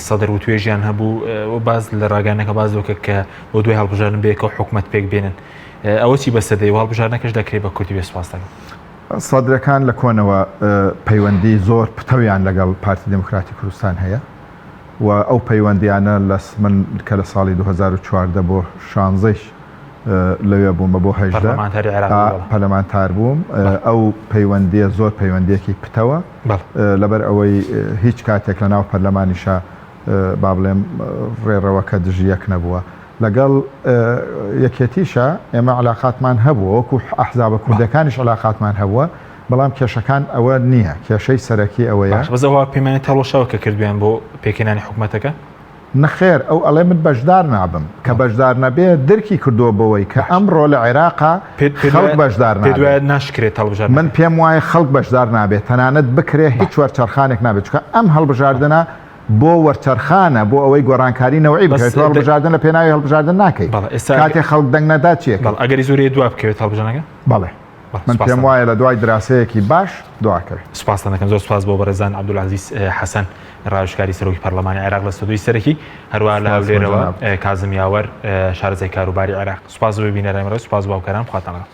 سەدر وتوێژیان هەبوو و باز لە ڕاگەیاندنەکە باس لەوە کرد کە بۆ دوای هەڵبژاردن بەیەکەوە حکومەت پێک بێنن ئەوە چی بەسەر دێ و هەڵبژاردنەکەش دەکرێت بە کوردی بێ سوپاس دەکەم. سەدرەکان لە کۆنەوە پەیوەندی زۆر پتەویان لەگەڵ پارتی دێموکراتی کوردستان هەیە و ئەو پەیوەندیانە لە من کە لە ساڵی 2014 بۆ شانزەیش لەوێ بووم بە بۆ 18 پەرلەمانتاری عێراق بووی، بەڵێ. پەرلەمانتار بووم ئەو پەیوەندیە زۆر پەیوەندیەکی پتەوە لەبەر ئەوەی هیچ کاتێک لە ناو پەرلەمانیشا با بڵێم ڕێڕەوەکە دژی یەک نەبووە. لەگەڵ یەکێتیشا ئێمە علاقاتمان هەبووە وەکو ئەحزابە کوردەکانیش علاقاتمان هەبووە بەڵام کێشەکان ئەوە نییە کێشەی سەرەکی ئەوەیە. باشە بەس ئەوە پەیمانی تەڵۆشەوە کە کردویان بۆ پێکهێنانی حکومەتەکە؟ نەخێر ئەو ئەڵێ من بەشدار نابم کە بەشدار نەبێ درکی کردووە بەوەی کە ئەمڕۆ لە عێراقا خەڵک بەشدار نابێ. پێت وایە ناشکرێت هەڵبژاردنەکە؟ من پێم وایە خەڵک بەشدار نابێت تەنانەت بکرێ هیچ وەرچەرخانێک نابێت چونکە ئەم هەڵبژاردنە بۆ وەرچەرخانە بۆ ئەوەی گۆڕانکاری نەوعی بکرێت تۆ هەڵبژاردن لە پێناوی هەڵبژاردن ناکەی کاتێ خەڵک دەنگ نەدا چی ئەکەی؟ ئەگەری زۆری دوا بکەوێت هەڵبژاردنەکە؟ بەڵێ من پێم وایە لە دوای دراسەیەکی باش دواکەوێت. سوپاستان دەکەم زۆر سوپاس بۆ بەڕێزان عەبدولعەزیز حەسەن ڕاوێژکاری سەرۆکی پەرلەمانی عێراق لە ستۆدیۆی سەرەکی هەروەها لە هەولێرەوە کازم یاوەر شارەزای کاروباری عێراق سوپاس بۆ بینەرانی بەڕێز سوپاس بۆ هاوکاران خواتان لەگەڵ.